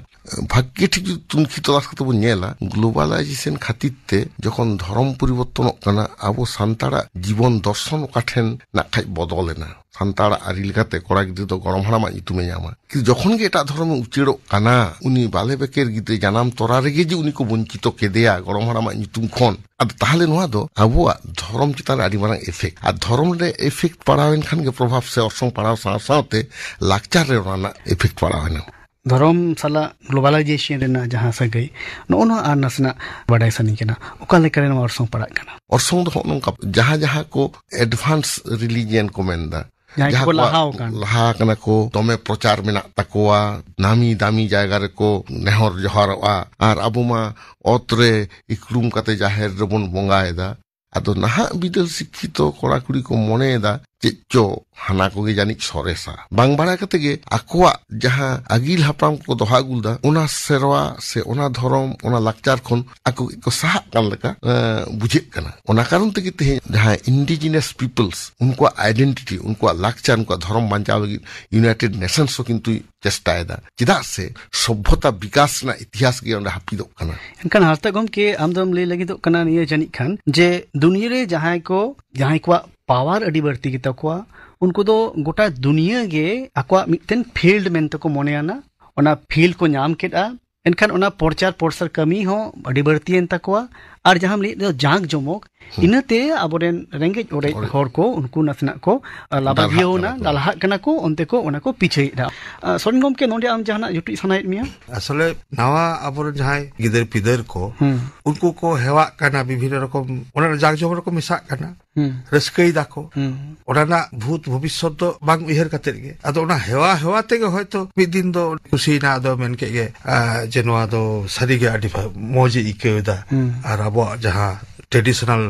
ᱵᱷᱟᱜᱮ ᱴᱷᱤᱠ ᱡᱩᱫᱤ ᱛᱩᱱᱠᱷᱤ ᱛᱚᱞᱟᱥ ᱠᱟᱛᱮ ᱵᱚᱱ ᱧᱮᱞᱟ, ᱜᱞᱳᱵᱟᱞᱟᱭᱡᱮᱥᱚᱱ ᱠᱷᱟᱹᱛᱤᱨ ᱛᱮ ᱡᱚᱠᱷᱚᱱ ᱫᱷᱚᱨᱚᱢ ᱯᱚᱨᱤᱵᱚᱨᱛᱚᱱᱚᱜ ᱠᱟᱱᱟ, ᱟᱵᱚ ᱥᱟᱱᱛᱟᱲᱟᱜ ᱡᱤᱵᱚᱱ ᱫᱚᱨᱥᱚᱱ ᱚᱠᱟ ᱴᱷᱮᱱ ᱱᱟᱜ ᱠᱷᱟᱡ ᱵᱚᱫᱚᱞ ᱮᱱᱟ᱾ ᱥᱟᱱᱛᱟᱲᱟᱜ ᱟᱹᱨᱤ ᱞᱮᱠᱟᱛᱮ ᱠᱚᱲᱟ ᱜᱤᱫᱽᱨᱟᱹ ᱫᱚ ᱜᱚᱲᱚᱢ ᱦᱟᱲᱟᱢᱟᱜ ᱧᱩᱛᱩᱢᱮ ᱧᱟᱢᱟ, ᱠᱤᱱᱛᱩ ᱡᱚᱠᱷᱚᱱ ᱜᱮ ᱮᱴᱟᱜ ᱫᱷᱚᱨᱚᱢᱮ ᱩᱪᱟᱹᱲᱚᱜ ᱠᱟᱱᱟ, ᱩᱱᱤ ᱵᱟᱞᱮ ᱵᱮᱠᱮᱨ ᱜᱤᱫᱽᱨᱟᱹ ᱡᱟᱱᱟᱢ ᱛᱚᱨᱟ ᱨᱮᱜᱮ ᱡᱮ ᱩᱱᱤ ᱠᱚ ᱵᱚᱧᱪᱤᱛᱚ ᱠᱮᱫᱮᱭᱟ ᱜᱚᱲᱚᱢ ᱦᱟᱲᱟᱢᱟᱜ ᱧᱩᱛᱩᱢ ᱠᱷᱚᱱ, ᱟᱫᱚ ᱛᱟᱦᱚᱞᱮ ᱱᱚᱣᱟ ᱫᱚ ᱟᱵᱚᱣᱟᱜ ᱫᱷᱚᱨᱚᱢ ᱪᱮᱛᱟᱱ ᱨᱮ ᱟᱹᱰᱤ ᱢᱟᱨᱟᱝ ᱮᱯᱷᱮᱠᱴ᱾ ᱟᱨ ᱫᱷᱚᱨᱚᱢ ᱨᱮ ᱮᱯᱷᱮᱠᱴ ᱯᱟᱲᱟᱣ ᱮᱱ ᱠᱷᱟᱱ ᱜᱮ, ᱯᱨᱚᱵᱷᱟᱵᱽ ᱥᱮ ᱚᱨᱥᱚᱝ ᱯᱟᱲᱟᱣ ᱥᱟᱶ ᱥᱟᱶᱛᱮ ᱞᱟᱠᱪᱟᱨ ᱨᱮ ᱚᱱᱟ ᱨᱮᱱᱟᱜ ᱮᱯᱷᱮᱠᱴ ᱯᱟᱲᱟᱣ ᱮᱱᱟ᱾ ᱫᱷᱚᱨᱚᱢ ᱥᱟᱞᱟᱜ ᱜᱞᱳᱵᱟᱞᱟᱭᱡᱮᱥᱚᱱ ᱨᱮᱱᱟᱜ ᱡᱟᱦᱟᱸ ᱥᱟᱹᱜᱟᱹᱭ, ᱱᱚᱜᱼᱚ ᱱᱚᱣᱟ ᱟᱨ ᱱᱟᱥᱮᱱᱟᱜ ᱵᱟᱰᱟᱭ ᱥᱟᱱᱟᱧ ᱠᱟᱱᱟ, ᱚᱠᱟ ᱞᱮᱠᱟᱨᱮ ᱱᱚᱣᱟ ᱚᱨᱥᱚᱝ ᱯᱟᱲᱟᱜ ᱠᱟᱱᱟ? ᱚᱨᱥᱚᱝ ᱫᱚ ᱦᱚᱸᱜᱼᱚ ᱱᱚᱝᱠᱟ, ᱡᱟᱦᱟᱸ ᱡᱟᱦᱟᱸ ᱠᱚ ᱮᱰᱵᱷᱟᱱᱥ ᱨᱤᱞᱤᱡᱤᱭᱟᱱ ᱠᱚ ᱢᱮᱱᱫᱟ, ᱡᱟᱦᱟᱸᱭ ᱡᱟᱦᱟᱸ ᱠᱚᱠᱚ ᱠᱚᱣᱟᱜ ᱞᱟᱦᱟ ᱟᱠᱟᱱ᱾ ᱞᱟᱦᱟ ᱟᱠᱟᱱᱟ ᱠᱚ, ᱫᱚᱢᱮ ᱯᱨᱚᱪᱟᱨ ᱢᱮᱱᱟᱜ ᱛᱟᱠᱚᱣᱟ, ᱱᱟᱢᱤ ᱫᱟᱢᱤ ᱡᱟᱭᱜᱟ ᱨᱮᱠᱚ ᱱᱮᱦᱚᱨ ᱡᱚᱦᱟᱨᱚᱜᱼᱟ, ᱟᱨ ᱟᱵᱚ ᱢᱟ ᱚᱛ ᱨᱮ ᱤᱠᱲᱩᱢ ᱠᱟᱛᱮ ᱡᱟᱦᱮᱨ ᱨᱮᱵᱚᱱ ᱵᱚᱸᱜᱟᱭᱮᱫᱟ᱾ ᱟᱫᱚ ᱱᱟᱦᱟᱜ ᱵᱤᱫᱟᱹᱞ ᱥᱤᱠᱠᱷᱤᱛᱚ ᱠᱚᱲᱟ ᱠᱩᱲᱤ ᱠᱚ ᱢᱚᱱᱮᱭᱮᱫᱟ, ᱪᱮᱫ ᱪᱚ ᱦᱟᱱᱟ ᱠᱚᱜᱮ ᱡᱟᱹᱱᱤᱡ ᱥᱚᱨᱮᱥᱟ᱾ ᱵᱟᱝ ᱵᱟᱲᱟᱭ ᱠᱟᱛᱮ ᱜᱮ ᱟᱠᱚᱣᱟᱜ ᱡᱟᱦᱟᱸ ᱟᱹᱜᱤᱞ ᱦᱟᱯᱲᱟᱢ ᱠᱚᱠᱚ ᱫᱚᱦᱚ ᱟᱹᱜᱩ ᱞᱮᱫᱟ, ᱚᱱᱟ ᱥᱮᱨᱣᱟ ᱥᱮ ᱚᱱᱟ ᱫᱷᱚᱨᱚᱢ, ᱚᱱᱟ ᱞᱟᱠᱪᱟᱨ ᱠᱷᱚᱱ ᱟᱠᱚ ᱠᱚ ᱥᱟᱦᱟᱜ ᱠᱟᱱ ᱞᱮᱠᱟ, ᱮᱸ, ᱵᱩᱡᱷᱟᱹᱜ ᱠᱟᱱᱟ᱾ ᱚᱱᱟ ᱠᱟᱨᱚᱱ ᱛᱮᱜᱮ ᱛᱮᱦᱮᱧ ᱡᱟᱦᱟᱸ indigenous peoples, ᱩᱱᱠᱩᱣᱟᱜ identity, ᱩᱱᱠᱩᱣᱟᱜ ᱞᱟᱠᱪᱟᱨ, ᱩᱱᱠᱩᱣᱟᱜ ᱫᱷᱚᱨᱚᱢ ᱵᱟᱧᱪᱟᱣ ᱞᱟᱹᱜᱤᱫ United Nations ᱦᱚᱸ ᱠᱤᱱᱛᱩ ᱪᱮᱥᱴᱟᱭᱮᱫᱟ᱾ ᱪᱮᱫᱟᱜ ᱥᱮ ᱥᱚᱵᱷᱚᱛᱟ ᱵᱤᱠᱟᱥ ᱨᱮᱱᱟᱜ ᱤᱛᱤᱦᱟᱥ ᱜᱮ ᱚᱸᱰᱮ ᱦᱟᱹᱯᱤᱫᱚᱜ ᱠᱟᱱᱟ᱾ ᱮᱱᱠᱷᱟᱱ ᱦᱟᱨᱛᱟ ᱜᱚᱢᱠᱮ, ᱟᱢ ᱫᱚᱢ ᱞᱟᱹᱭ ᱞᱟᱹᱜᱤᱫᱚᱜ ᱠᱟᱱᱟ ᱱᱤᱭᱟᱹ ᱡᱟᱹᱱᱤᱡ ᱠᱷᱟᱱ ᱡᱮ ᱫᱩᱱᱤᱭᱟᱹ ᱨᱮ ᱡᱟᱦᱟᱸᱭ ᱠᱚ, ᱡᱟᱦᱟᱸᱭ ᱠᱚᱣᱟᱜ ᱯᱟᱣᱟᱨ ᱟᱹᱰᱤ ᱵᱟᱹᱲᱛᱤ ᱜᱮᱛᱟ ᱠᱚᱣᱟ, ᱩᱱᱠᱩ ᱫᱚ ᱜᱚᱴᱟ ᱫᱩᱱᱤᱭᱟᱹ ᱜᱮ ᱟᱠᱚᱣᱟᱜ ᱢᱤᱫᱴᱮᱱ ᱯᱷᱤᱞᱰ ᱢᱮᱱᱛᱮ ᱠᱚ ᱢᱚᱱᱮᱭᱟᱱᱟ᱾ ᱚᱱᱟ ᱯᱷᱤᱞᱰ ᱠᱚ ᱧᱟᱢ ᱠᱮᱫᱼᱟ, ᱮᱱᱠᱷᱟᱱ ᱚᱱᱟ ᱯᱨᱚᱪᱟᱨ ᱯᱨᱚᱥᱟᱨ ᱠᱟᱹᱢᱤ ᱦᱚᱸ ᱟᱹᱰᱤ ᱵᱟᱹᱲᱛᱤᱭᱮᱱ ᱛᱟᱠᱚᱣᱟ᱾ ᱟᱨ ᱡᱟᱦᱟᱸᱢ ᱞᱟᱹᱭᱮᱫ ᱫᱚ ᱡᱟᱸᱠ ᱡᱚᱢᱚᱠ, ᱦᱩᱸ᱾ ᱤᱱᱟᱹᱛᱮ ᱟᱵᱚᱨᱮᱱ ᱨᱮᱸᱜᱮᱡ ᱚᱨᱮᱡ ᱚᱨᱮᱡ᱾ ᱦᱚᱲ ᱠᱚ ᱩᱱᱠᱩ ᱱᱟᱥᱮᱱᱟᱜ ᱠᱚ, ᱟ, ᱞᱟᱵᱟᱫᱷᱤᱭᱟᱹᱣ ᱫᱟᱞᱦᱟᱜ ᱮᱱᱟ, ᱠᱟᱱᱟ ᱠᱚ᱾ ᱫᱟᱞᱦᱟᱜ ᱠᱟᱱᱟ ᱠᱚ, ᱚᱱᱛᱮ ᱠᱚ ᱚᱱᱟ ᱠᱚ ᱯᱤᱪᱷᱟᱹᱭᱮᱫᱼᱟ᱾ ᱟ, ᱥᱚᱨᱮᱱ ᱜᱚᱢᱠᱮ, ᱱᱚᱰᱮ ᱟᱢ ᱡᱟᱦᱟᱱᱟᱜ ᱡᱩᱴᱤᱡ ᱥᱟᱱᱟᱭᱮᱫ ᱢᱮᱭᱟ? ᱟᱥᱚᱞᱮ ᱱᱟᱣᱟ ᱟᱵᱚᱨᱮᱱ ᱡᱟᱦᱟᱸᱭ ᱜᱤᱫᱟᱹᱨ ᱯᱤᱫᱟᱹᱨ ᱠᱚ, ᱦᱩᱸ᱾ ᱩᱱᱠᱩ ᱠᱚ ᱦᱮᱣᱟᱜ ᱠᱟᱱᱟ, ᱵᱤᱵᱷᱤᱱᱱᱚ ᱨᱚᱠᱚᱢ ᱚᱱᱟ ᱨᱮ ᱡᱟᱸᱠ ᱡᱚᱢᱚᱠ ᱨᱮᱠᱚ ᱢᱮᱥᱟᱜ ᱠᱟᱱᱟ, ᱦᱩᱸ᱾ ᱨᱟᱹᱥᱠᱟᱹᱭ ᱫᱟᱠᱚ᱾ ᱦᱩᱸ᱾ ᱚᱱᱟ ᱨᱮᱱᱟᱜ ᱵᱷᱩᱛ ᱵᱷᱚᱵᱤᱥᱥᱚᱛ ᱫᱚ ᱵᱟᱝ ᱩᱭᱦᱟᱹᱨ ᱠᱟᱛᱮᱫ ᱜᱮ, ᱟᱫᱚ ᱚᱱᱟ ᱦᱮᱣᱟ ᱦᱮᱣᱟ ᱛᱮᱜᱮ ᱦᱚᱭᱛᱚ ᱢᱤᱫ ᱫᱤᱱ ᱫᱚ ᱠᱩᱥᱤᱭᱮᱱᱟ, ᱟᱫᱚ ᱢᱮᱱ ᱠᱮᱫ ᱜᱮ, ᱟ, ᱡᱮ ᱱᱚᱣᱟ ᱫᱚ ᱥᱟᱹᱨᱤᱜᱮ ᱟᱹᱰᱤ ᱵᱷᱟ-, ᱢᱚᱡᱽ ᱮ ᱟᱹᱭᱠᱟᱹᱣ ᱮᱫᱟ᱾ ᱦᱩᱸ᱾ ᱟᱨ ᱟᱵᱚᱣᱟᱜ ᱡᱟᱦᱟᱸ traditional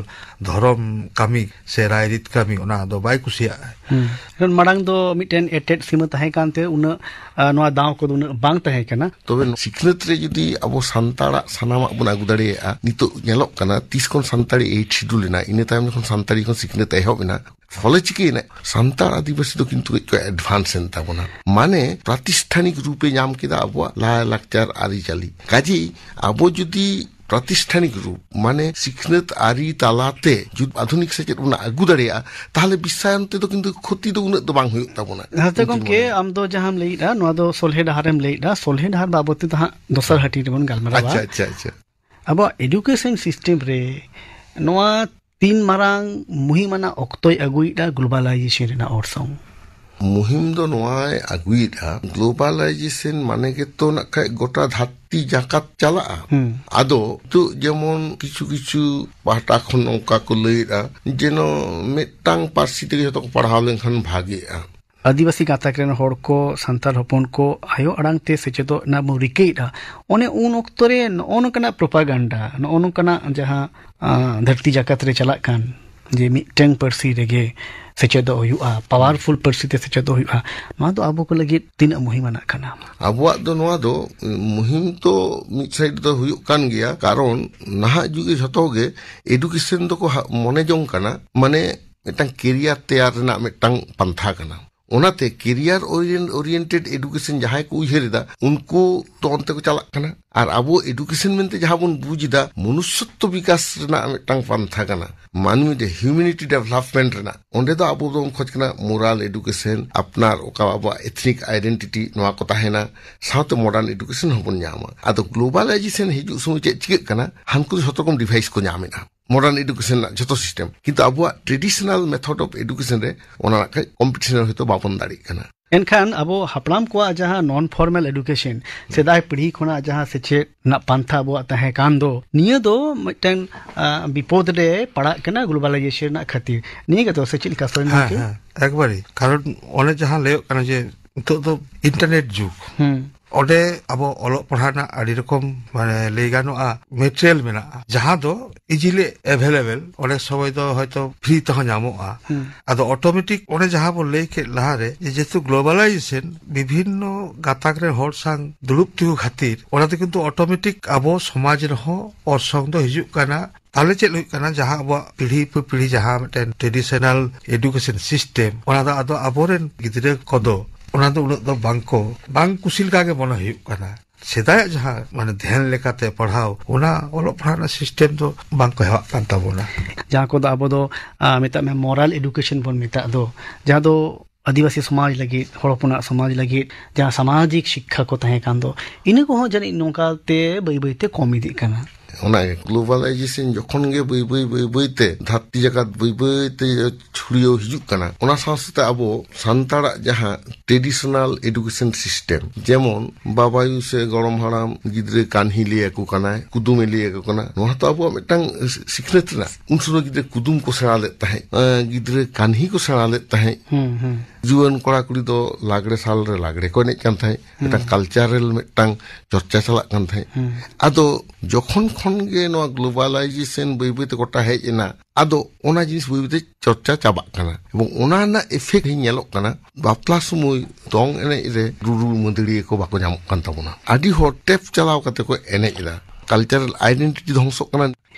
ᱫᱷᱚᱨᱚᱢ ᱠᱟᱹᱢᱤ ᱥᱮ ᱨᱟᱭᱨᱤᱛ ᱠᱟᱹᱢᱤ, ᱚᱱᱟ ᱫᱚ ᱵᱟᱭ ᱠᱩᱥᱤᱭᱟᱜᱼᱟ᱾ ᱦᱩᱸ᱾ ᱠᱟᱨᱚᱱ ᱢᱟᱲᱟᱝ ᱫᱚ ᱢᱤᱫᱴᱮᱱ ᱮᱴᱮᱫ ᱥᱤᱢᱟᱹ ᱛᱟᱦᱮᱸ ᱠᱟᱱᱛᱮ ᱩᱱᱟᱹᱜ, ᱟ, ᱱᱚᱣᱟ ᱫᱟᱣ ᱠᱚᱫᱚ ᱩᱱᱟᱹᱜ ᱵᱟᱝ ᱛᱟᱦᱮᱸ ᱠᱟᱱᱟ᱾ ᱛᱚᱵᱮ ᱥᱤᱠᱷᱱᱟᱹᱛ ᱨᱮ ᱡᱩᱫᱤ ᱟᱵᱚ ᱥᱟᱱᱛᱟᱲᱟᱜ ᱥᱟᱱᱟᱢᱟᱜ ᱵᱚᱱ ᱟᱹᱜᱩ ᱫᱟᱲᱮᱭᱟᱜᱼᱟ, ᱱᱤᱛᱚᱜ ᱧᱮᱞᱚᱜ ᱠᱟᱱᱟ ᱛᱤᱥ ᱠᱷᱚᱱ ᱥᱟᱱᱛᱟᱲᱤ eighth schedule ᱮᱱᱟ, ᱤᱱᱟᱹ ᱛᱟᱭᱚᱢ ᱡᱚᱠᱷᱚᱱ ᱥᱟᱱᱛᱟᱲᱤ ᱠᱷᱚᱱ ᱥᱤᱠᱷᱱᱟᱹᱛ ᱮᱦᱚᱵ ᱮᱱᱟ, ᱯᱷᱚᱞᱮ ᱪᱤᱠᱟᱹᱭᱮᱱᱟ? ᱥᱟᱱᱛᱟᱲ ᱟᱹᱫᱤᱵᱟᱹᱥᱤ ᱫᱚ ᱠᱤᱱᱛᱩ ᱠᱟᱹᱡ ᱠᱚ advance ᱮᱱ ᱛᱟᱵᱚᱱᱟ, ᱢᱟᱱᱮ ᱯᱨᱟᱛᱤᱥᱴᱷᱟᱱᱤᱠ ᱨᱩᱯᱮ ᱧᱟᱢ ᱠᱮᱫᱟ ᱟᱵᱚᱣᱟᱜ ᱞᱟᱭ ᱞᱟᱠᱪᱟᱨ ᱟᱹᱨᱤᱪᱟᱹᱞᱤ᱾ ᱠᱟᱡᱮᱭ ᱟᱵᱚ ᱡᱩᱫᱤ ᱯᱨᱟᱛᱤᱥᱴᱷᱟᱱᱤᱠ ᱨᱩᱯ, ᱢᱟᱱᱮ ᱥᱤᱠᱷᱱᱟᱹᱛ ᱟᱹᱨᱤ ᱛᱟᱞᱟᱛᱮ ᱡᱩᱫᱤ ᱟᱫᱷᱩᱱᱤᱠ ᱥᱮᱪᱮᱫ ᱵᱚᱱ ᱟᱹᱜᱩ ᱫᱟᱲᱮᱭᱟᱜᱼᱟ, ᱛᱟᱦᱚᱞᱮ ᱵᱤᱥᱥᱟᱭᱟᱱ ᱛᱮᱫᱚ ᱠᱤᱱᱛᱩ ᱠᱷᱚᱛᱤ ᱫᱚ ᱩᱱᱟᱹᱜ ᱫᱚ ᱵᱟᱝ ᱦᱩᱭᱩᱜ ᱛᱟᱵᱚᱱᱟ᱾ ᱦᱟᱛᱮ ᱤᱧ ᱜᱚᱢᱠᱮ, ᱢᱚᱱᱮᱭᱟ᱾ ᱟᱢ ᱫᱚ ᱡᱟᱦᱟᱸᱢ ᱞᱟᱹᱭᱮᱫᱼᱟ, ᱱᱚᱣᱟ ᱫᱚ ᱥᱚᱞᱦᱮ ᱰᱟᱦᱟᱨᱮᱢ ᱞᱟᱹᱭᱮᱫᱼᱟ, ᱥᱚᱞᱦᱮ ᱰᱟᱦᱟᱨ ᱵᱟᱵᱚᱫ ᱛᱮᱫᱚ ᱦᱟᱸᱜ ᱫᱚᱥᱟᱨ ᱦᱟᱹᱴᱤᱧ ᱨᱮᱵᱚᱱ ᱜᱟᱞᱢᱟᱨᱟᱣᱟ᱾ ᱟᱪᱪᱷᱟ, ᱟᱪᱪᱷᱟ, ᱟᱪᱪᱷᱟ᱾ ᱟᱵᱚᱣᱟᱜ education system ᱨᱮ ᱱᱚᱣᱟ ᱛᱤᱱ ᱢᱟᱨᱟᱝ ᱢᱩᱦᱤᱢ ᱟᱱᱟᱜ ᱚᱠᱛᱚᱭ ᱟᱹᱜᱩᱭᱮᱫᱼᱟ globalization ᱨᱮᱱᱟᱜ ᱚᱨᱥᱚᱝ? ᱢᱩᱦᱤᱢ ᱫᱚ ᱱᱚᱣᱟᱭ ᱟᱹᱜᱩᱭᱮᱫᱼᱟ, globalization ᱢᱟᱱᱮ ᱜᱮᱛᱚ ᱱᱟᱜ ᱠᱷᱟᱡ ᱜᱚᱴᱟ ᱫᱷᱟᱹᱨᱛᱤ ᱡᱟᱠᱟᱛ ᱪᱟᱞᱟᱜᱼᱟ᱾ ᱦᱩᱸ᱾ ᱟᱫᱚ ᱱᱤᱛᱚᱜ ᱡᱮᱢᱚᱱ ᱠᱤᱪᱷᱩ ᱠᱤᱪᱷᱩ ᱯᱟᱦᱴᱟ ᱠᱷᱚᱱ ᱱᱚᱝᱠᱟ ᱠᱚ ᱞᱟᱹᱭᱮᱫᱼᱟ, ᱡᱮᱱᱚ ᱢᱤᱫᱴᱟᱝ ᱯᱟᱹᱨᱥᱤ ᱛᱮᱜᱮ ᱡᱷᱚᱛᱚ ᱠᱚ ᱯᱟᱲᱦᱟᱣ ᱞᱮᱱᱠᱷᱟᱱ ᱵᱷᱟᱜᱮᱜᱼᱟ᱾ ᱟᱹᱫᱤᱵᱟᱹᱥᱤ ᱜᱟᱛᱟᱠ ᱨᱮᱱ ᱦᱚᱲ ᱠᱚ, ᱥᱟᱱᱛᱟᱲ ᱦᱚᱯᱚᱱ ᱠᱚ ᱟᱭᱳ ᱟᱲᱟᱝ ᱛᱮ ᱥᱮᱪᱮᱫᱚᱜ ᱨᱮᱱᱟᱜ ᱵᱚᱱ ᱨᱤᱠᱟᱹᱭᱮᱫᱼᱟ, ᱚᱱᱮ ᱩᱱ ᱚᱠᱛᱚ ᱨᱮ ᱱᱚᱜᱼᱚ ᱱᱚᱝᱠᱟᱱᱟᱜ propaganda, ᱱᱚᱜᱼᱚ ᱱᱚᱝᱠᱟᱱᱟᱜ ᱡᱟᱦᱟᱸ, ᱟ, ᱫᱷᱟᱹᱨᱛᱤ ᱡᱟᱠᱟᱛ ᱨᱮ ᱪᱟᱞᱟᱜ ᱠᱟᱱ, ᱡᱮ ᱢᱤᱫᱴᱟᱝ ᱯᱟᱹᱨᱥᱤ ᱨᱮᱜᱮ ᱥᱮᱪᱮᱫᱚᱜ ᱦᱩᱭᱩᱜᱼᱟ, ᱯᱟᱣᱟᱨᱯᱷᱩᱞ ᱯᱟᱹᱨᱥᱤ ᱛᱮ ᱥᱮᱪᱮᱫᱚᱜ ᱦᱩᱭᱩᱜᱼᱟ, ᱱᱚᱣᱟ ᱫᱚ ᱟᱵᱚ ᱠᱚ ᱞᱟᱹᱜᱤᱫ ᱛᱤᱱᱟᱹᱜ ᱢᱩᱦᱤᱢ ᱟᱱᱟᱜ ᱠᱟᱱᱟ? ᱟᱵᱚᱣᱟᱜ ᱫᱚ ᱱᱚᱣᱟ ᱫᱚ, ᱩ, ᱢᱩᱦᱤᱢ ᱫᱚ ᱢᱤᱫ ᱥᱟᱭᱤᱰ ᱫᱚ ᱦᱩᱭᱩᱜ ᱠᱟᱱ ᱜᱮᱭᱟ, ᱠᱟᱨᱚᱱ ᱱᱟᱦᱟᱜ ᱡᱩᱜᱽ ᱨᱮ ᱡᱷᱚᱛᱚ ᱜᱮ ᱮᱰᱩᱠᱮᱥᱚᱱ ᱫᱚᱠᱚ ᱦᱟ-, ᱢᱚᱱᱮ ᱡᱚᱝ ᱠᱟᱱᱟ, ᱢᱟᱱᱮ ᱢᱤᱫᱴᱟᱝ ᱠᱮᱨᱤᱭᱟᱨ ᱛᱮᱭᱟᱨ ᱨᱮᱱᱟᱜ ᱢᱤᱫᱴᱟᱝ ᱯᱟᱱᱛᱷᱟ ᱠᱟᱱᱟ᱾ ᱚᱱᱟᱛᱮ ᱠᱮᱨᱤᱭᱟᱨ ᱳᱨᱤᱭᱮᱱ-, ᱳᱨᱤᱭᱮᱱᱴᱮᱰ ᱮᱰᱩᱠᱮᱥᱚᱱ ᱡᱟᱦᱟᱸᱭ ᱠᱚ ᱩᱭᱦᱟᱹᱨ ᱮᱫᱟ, ᱩᱱᱠᱩ ᱫᱚ ᱚᱱᱛᱮ ᱠᱚ ᱪᱟᱞᱟᱜ ᱠᱟᱱᱟ᱾ ᱟᱨ ᱟᱵᱚ ᱮᱰᱩᱠᱮᱥᱚᱱ ᱢᱮᱱᱛᱮ ᱡᱟᱦᱟᱸ ᱵᱚᱱ ᱵᱩᱡᱽ ᱮᱫᱟ, ᱢᱚᱱᱩᱥᱥᱚᱛᱛᱚ ᱵᱤᱠᱟᱥ ᱨᱮᱱᱟᱜ ᱢᱤᱫᱴᱟᱝ ᱯᱟᱱᱛᱷᱟ ᱠᱟᱱᱟ, ᱢᱟᱹᱱᱢᱤ ᱨᱮ ᱦᱤᱭᱩᱢᱮᱱᱤᱴᱤ ᱰᱮᱵᱷᱞᱚᱯᱢᱮᱱᱴ ᱨᱮᱱᱟᱜ᱾ ᱚᱸᱰᱮ ᱫᱚ ᱟᱵᱚ ᱵᱚᱱ ᱠᱷᱚᱡᱽ ᱠᱟᱱᱟ ᱢᱳᱨᱟᱞ ᱮᱰᱩᱠᱮᱥᱚᱱ, ᱟᱯᱱᱟᱨ ᱚᱠᱟ ᱟᱵᱚᱣᱟᱜ ᱮᱛᱷᱱᱤᱠ ᱟᱭᱰᱮᱱᱴᱤᱴᱤ, ᱱᱚᱣᱟ ᱠᱚ ᱛᱟᱦᱮᱱᱟ, ᱥᱟᱶᱛᱮ ᱢᱚᱰᱟᱨᱱ ᱮᱰᱩᱠᱮᱥᱚᱱ ᱦᱚᱸᱵᱚᱱ ᱧᱟᱢᱟ᱾ ᱟᱫᱚ ᱜᱞᱳᱵᱟᱞᱟᱭᱡᱮᱥᱚᱱ ᱦᱤᱡᱩᱜ ᱥᱚᱢᱚᱭ ᱪᱮᱫ ᱪᱤᱠᱟᱹᱜ ᱠᱟᱱᱟ, ᱦᱟᱱᱠᱩ ᱫᱚ ᱡᱷᱚᱛᱚ ᱨᱚᱠᱚᱢ ᱰᱤᱵᱷᱟᱭᱤᱥ ᱠᱚ ᱧᱟᱢᱮᱫᱼᱟ, ᱢᱚᱰᱟᱨᱱ ᱮᱰᱩᱠᱮᱥᱚᱱ ᱨᱮᱱᱟᱜ ᱡᱷᱚᱛᱚ ᱥᱤᱥᱴᱮᱢ, ᱠᱤᱱᱛᱩ ᱟᱵᱚᱣᱟᱜ ᱴᱨᱮᱰᱤᱥᱚᱱᱟᱞ ᱢᱮᱛᱷᱚᱰ ᱚᱯᱷ ᱮᱰᱩᱠᱮᱥᱚᱱ ᱨᱮ ᱚᱱᱟ ᱨᱮᱱᱟᱜ ᱠᱟᱹᱡ ᱠᱚᱢᱯᱤᱴᱤᱥᱚᱱ ᱨᱮ ᱦᱚᱭᱛᱳ ᱵᱟᱵᱚᱱ ᱫᱟᱲᱮᱭᱟᱜ ᱠᱟᱱᱟ᱾ ᱮᱱᱠᱷᱟᱱ ᱟᱵᱚ ᱦᱟᱯᱲᱟᱢ ᱠᱚᱣᱟᱜ ᱡᱟᱦᱟᱸ ᱱᱚᱱ ᱯᱷᱚᱨᱢᱟᱞ ᱮᱰᱩᱠᱮᱥᱚᱱ, ᱥᱮᱫᱟᱭ ᱯᱤᱲᱦᱤ ᱠᱷᱚᱱᱟᱜ ᱡᱟᱦᱟᱸ ᱥᱮᱪᱮᱫ ᱨᱮᱱᱟᱜ ᱯᱟᱱᱛᱷᱟ ᱟᱵᱚᱣᱟᱜ ᱛᱟᱦᱮᱸ ᱠᱟᱱ ᱫᱚ, ᱱᱤᱭᱟᱹ ᱫᱚ ᱢᱤᱫᱴᱮᱱ, ᱟ, ᱵᱤᱯᱚᱫ ᱨᱮ ᱯᱟᱲᱟᱜ ᱠᱟᱱᱟ ᱜᱞᱳᱵᱟᱞᱟᱭᱡᱮᱥᱚᱱ ᱨᱮᱱᱟᱜ ᱠᱷᱟᱹᱛᱤᱨ᱾ ᱱᱤᱭᱟᱹ ᱜᱮᱛᱚ, ᱥᱮ ᱪᱮᱫ ᱞᱮᱠᱟ, ᱥᱚᱨᱮᱱ ᱦᱮᱸ, ᱜᱚᱢᱠᱮ? ᱦᱮᱸ, ᱮᱠᱵᱟᱨᱮ᱾ ᱠᱟᱨᱚᱱ ᱚᱱᱮ ᱡᱟᱦᱟᱸ ᱞᱟᱹᱭᱚᱜ ᱠᱟᱱᱟ ᱡᱮ ᱱᱤᱛᱚᱜ ᱫᱚ ᱤᱱᱴᱟᱨᱱᱮᱴ ᱡᱩᱜᱽ, ᱦᱩᱸ᱾ ᱚᱸᱰᱮ ᱟᱵᱚ ᱚᱞᱚᱜ ᱯᱟᱲᱦᱟᱜ ᱨᱮᱱᱟᱜ ᱟᱹᱰᱤ ᱨᱚᱠᱚᱢ, ᱢᱟᱱᱮ, ᱞᱟᱹᱭ ᱜᱟᱱᱚᱜᱼᱟ, ᱢᱮᱴᱮᱨᱤᱭᱟᱞ ᱢᱮᱱᱟᱜᱼᱟ, ᱡᱟᱦᱟᱸ ᱫᱚ ᱤᱡᱤᱞᱤ ᱮᱵᱷᱮᱞᱮᱵᱮᱞ, ᱚᱱᱮᱠ ᱥᱚᱢᱚᱭ ᱫᱚ ᱦᱚᱭᱛᱚ ᱯᱷᱨᱤ ᱛᱮᱦᱚᱸ ᱧᱟᱢᱚᱜᱼᱟ᱾ ᱦᱩᱸ᱾ ᱟᱫᱚ ᱚᱴᱳᱢᱮᱴᱤᱠ ᱚᱱᱮ ᱡᱟᱦᱟᱸ ᱵᱚᱱ ᱞᱟᱹᱭ ᱠᱮᱫ ᱞᱟᱦᱟᱨᱮ, ᱡᱮ ᱡᱮᱦᱮᱛᱩ ᱜᱞᱳᱵᱟᱞᱟᱭᱡᱮᱥᱚᱱ, ᱵᱤᱵᱷᱤᱱᱱᱚ ᱜᱟᱛᱟᱠ ᱨᱮ ᱦᱚᱲ ᱥᱟᱝ ᱫᱩᱲᱩᱵ ᱛᱤᱸᱜᱩ ᱠᱷᱟᱹᱛᱤᱨ, ᱚᱱᱟᱛᱮ ᱠᱤᱱᱛᱩ ᱚᱴᱳᱢᱮᱴᱤᱠ ᱟᱵᱚ ᱥᱚᱢᱟᱡᱽ ᱨᱮᱦᱚᱸ ᱚᱨᱥᱚᱝ ᱫᱚ ᱦᱤᱡᱩᱜ ᱠᱟᱱᱟ᱾ ᱛᱟᱦᱞᱮ ᱪᱮᱫ ᱦᱩᱭᱩᱜ ᱠᱟᱱᱟ, ᱡᱟᱦᱟᱸ ᱟᱵᱚᱣᱟᱜ ᱯᱤᱲᱦᱤ ᱯᱮ ᱯᱤᱲᱦᱤ ᱡᱟᱦᱟᱸ ᱢᱤᱫᱴᱮᱱ ᱴᱨᱮᱰᱤᱥᱚᱱᱟᱞ ᱮᱰᱩᱠᱮᱥᱚᱱ ᱥᱤᱥᱴᱮᱢ, ᱚᱱᱟ ᱫᱚ ᱟᱫᱚ ᱟᱵᱚᱨᱮᱱ ᱜᱤᱫᱽᱨᱟᱹ ᱠᱚᱫᱚ ᱚᱱᱟ ᱫᱚ ᱩᱱᱟᱹᱜ ᱫᱚ ᱵᱟᱝ ᱠᱚ, ᱵᱟᱝ ᱠᱩᱥᱤ ᱞᱮᱠᱟ ᱜᱮ ᱢᱚᱱᱮ ᱦᱩᱭᱩᱜ ᱠᱟᱱᱟ᱾ ᱥᱮᱫᱟᱭᱟᱜ ᱡᱟᱦᱟᱸ, ᱢᱟᱱᱮ, ᱫᱷᱮᱱ ᱞᱮᱠᱟᱛᱮ ᱯᱟᱲᱦᱟᱣ, ᱚᱱᱟ ᱚᱞᱚᱜ ᱯᱟᱲᱦᱟᱜ ᱨᱮᱱᱟᱜ ᱥᱤᱥᱴᱮᱢ ᱫᱚ ᱵᱟᱝ ᱠᱚ ᱦᱮᱣᱟᱜ ᱠᱟᱱ ᱛᱟᱵᱚᱱᱟ᱾ ᱡᱟᱦᱟᱸ ᱠᱚᱫᱚ ᱟᱵᱚ ᱫᱚ, ᱟ, ᱢᱮᱛᱟᱜ ᱢᱮ, ᱢᱚᱨᱟᱞ ᱮᱰᱩᱠᱮᱥᱚᱱ ᱵᱚᱱ ᱢᱮᱛᱟᱜ ᱫᱚ, ᱡᱟᱦᱟᱸ ᱫᱚ ᱟᱹᱫᱤᱵᱟᱹᱥᱤ ᱥᱚᱢᱟᱡᱽ ᱞᱟᱹᱜᱤᱫ, ᱦᱚᱲ ᱦᱚᱯᱚᱱᱟᱜ ᱥᱚᱢᱟᱡᱽ ᱞᱟᱹᱜᱤᱫ ᱡᱟᱦᱟᱸ ᱥᱟᱢᱟᱡᱤᱠ ᱥᱤᱠᱠᱷᱟ ᱠᱚ ᱛᱟᱦᱮᱸ ᱠᱟᱱ ᱫᱚ, ᱤᱱᱟᱹ ᱠᱚᱦᱚᱸ ᱡᱟᱹᱱᱤᱡ ᱱᱚᱝᱠᱟ ᱛᱮ ᱵᱟᱹᱭ ᱵᱟᱹᱭ ᱛᱮ ᱠᱚᱢ ᱤᱫᱤᱜ ᱠᱟᱱᱟ᱾ ᱚᱱᱟ ᱜᱞᱳᱵᱟᱞᱟᱭᱡᱮᱥᱚᱱ ᱡᱚᱠᱷᱚᱱ ᱜᱮ ᱵᱟᱹᱭ ᱵᱟᱹᱭ, ᱵᱟᱹᱭ ᱵᱟᱹᱭ ᱛᱮ ᱫᱷᱟᱹᱨᱛᱤ ᱡᱟᱠᱟᱛ ᱵᱟᱹᱭ ᱵᱟᱹᱭ ᱛᱮ ᱪᱷᱩᱲᱭᱟᱹᱣ ᱦᱤᱡᱩᱜ ᱠᱟᱱᱟ, ᱚᱱᱟ ᱥᱟᱶ ᱥᱟᱶᱛᱮ ᱟᱵᱚ ᱥᱟᱱᱛᱟᱲᱟᱜ ᱡᱟᱦᱟᱸ ᱴᱨᱮᱰᱤᱥᱚᱱᱟᱞ ᱮᱰᱩᱠᱮᱥᱚᱱ ᱥᱤᱥᱴᱮᱢ, ᱡᱮᱢᱚᱱ ᱵᱟᱵᱟᱭᱩ ᱥᱮ ᱜᱚᱲᱚᱢ ᱦᱟᱲᱟᱢ ᱜᱤᱫᱽᱨᱟᱹ ᱠᱟᱹᱱᱦᱤ ᱞᱟᱹᱭ ᱟᱠᱚ ᱠᱟᱱᱟᱭ, ᱠᱩᱫᱩᱢᱮ ᱞᱟᱹᱭ ᱟᱠᱚ ᱠᱟᱱᱟ, ᱱᱚᱣᱟ ᱦᱚᱸᱛᱚ ᱟᱵᱚᱣᱟᱜ ᱢᱤᱫᱴᱟᱝ ᱥᱤ-, ᱥᱤᱠᱷᱱᱟᱹᱛ ᱨᱮᱱᱟᱜ᱾ ᱩᱱ ᱥᱚᱢᱚᱭ ᱜᱤᱫᱽᱨᱟᱹ ᱠᱩᱫᱩᱢ ᱠᱚ ᱥᱮᱬᱟ ᱞᱮᱫ ᱛᱟᱦᱮᱸᱫ, ᱮᱸ, ᱜᱤᱫᱽᱨᱟᱹ ᱠᱟᱹᱱᱦᱤ ᱠᱚ ᱥᱮᱬᱟ ᱞᱮᱫ ᱛᱟᱦᱮᱸᱫ᱾ ᱦᱩᱸ, ᱦᱩᱸ᱾ ᱡᱩᱣᱟᱹᱱ ᱠᱚᱲᱟ ᱠᱩᱲᱤ ᱫᱚ ᱞᱟᱜᱽᱲᱮ ᱥᱟᱞ ᱨᱮ ᱞᱟᱜᱽᱲᱮ ᱠᱚ ᱮᱱᱮᱡ ᱠᱟᱱ ᱛᱟᱦᱮᱸᱫ, ᱢᱤᱫᱴᱟᱝ ᱦᱩᱸ᱾ ᱠᱟᱞᱪᱟᱨᱟᱞ ᱢᱤᱫᱴᱟᱝ ᱪᱚᱨᱪᱟ ᱪᱟᱞᱟᱜ ᱠᱟᱱ ᱛᱟᱦᱮᱸᱫ᱾ ᱦᱩᱸ᱾ ᱟᱫᱚ ᱡᱚᱠᱷᱚᱱ ᱠᱷᱚᱱ ᱜᱮ ᱱᱚᱣᱟ ᱜᱞᱳᱵᱟᱞᱟᱭᱡᱮᱥᱚᱱ ᱵᱟᱹᱭ ᱵᱟᱹᱭ ᱛᱮ ᱜᱚᱴᱟ ᱦᱮᱡ ᱮᱱᱟ, ᱟᱫᱚ ᱚᱱᱟ ᱡᱤᱱᱤᱥ ᱵᱟᱹᱭ ᱵᱟᱹᱭ ᱛᱮ ᱪᱚᱨᱪᱟ ᱪᱟᱵᱟᱜ ᱠᱟᱱᱟ᱾ ᱮᱵᱚᱝ ᱚᱱᱟ ᱨᱮᱱᱟᱜ ᱤᱯᱷᱮᱠᱴ ᱧᱮᱞᱚᱜ ᱠᱟᱱᱟ ᱵᱟᱯᱞᱟ ᱥᱚᱢᱚᱭ ᱫᱚᱝ ᱮᱱᱮᱡ ᱨᱮ ᱨᱩᱨᱩ ᱢᱟᱹᱫᱟᱹᱲᱤᱭᱟᱹ ᱠᱚ ᱵᱟᱠᱚ ᱧᱟᱢᱚᱜ ᱠᱟᱱ ᱛᱟᱵᱚᱱᱟ᱾ ᱟᱹᱰᱤ ᱦᱚᱲ ᱴᱮᱯ ᱪᱟᱞᱟᱣ ᱠᱟᱛᱮ ᱠᱚ ᱮᱱᱮᱡ ᱮᱫᱟ, ᱠᱟᱞᱪᱟᱨᱟᱞ ᱟᱭᱰᱮᱱᱴᱤᱴᱤ ᱫᱷᱚᱝᱥᱚᱜ ᱠᱟᱱᱟ᱾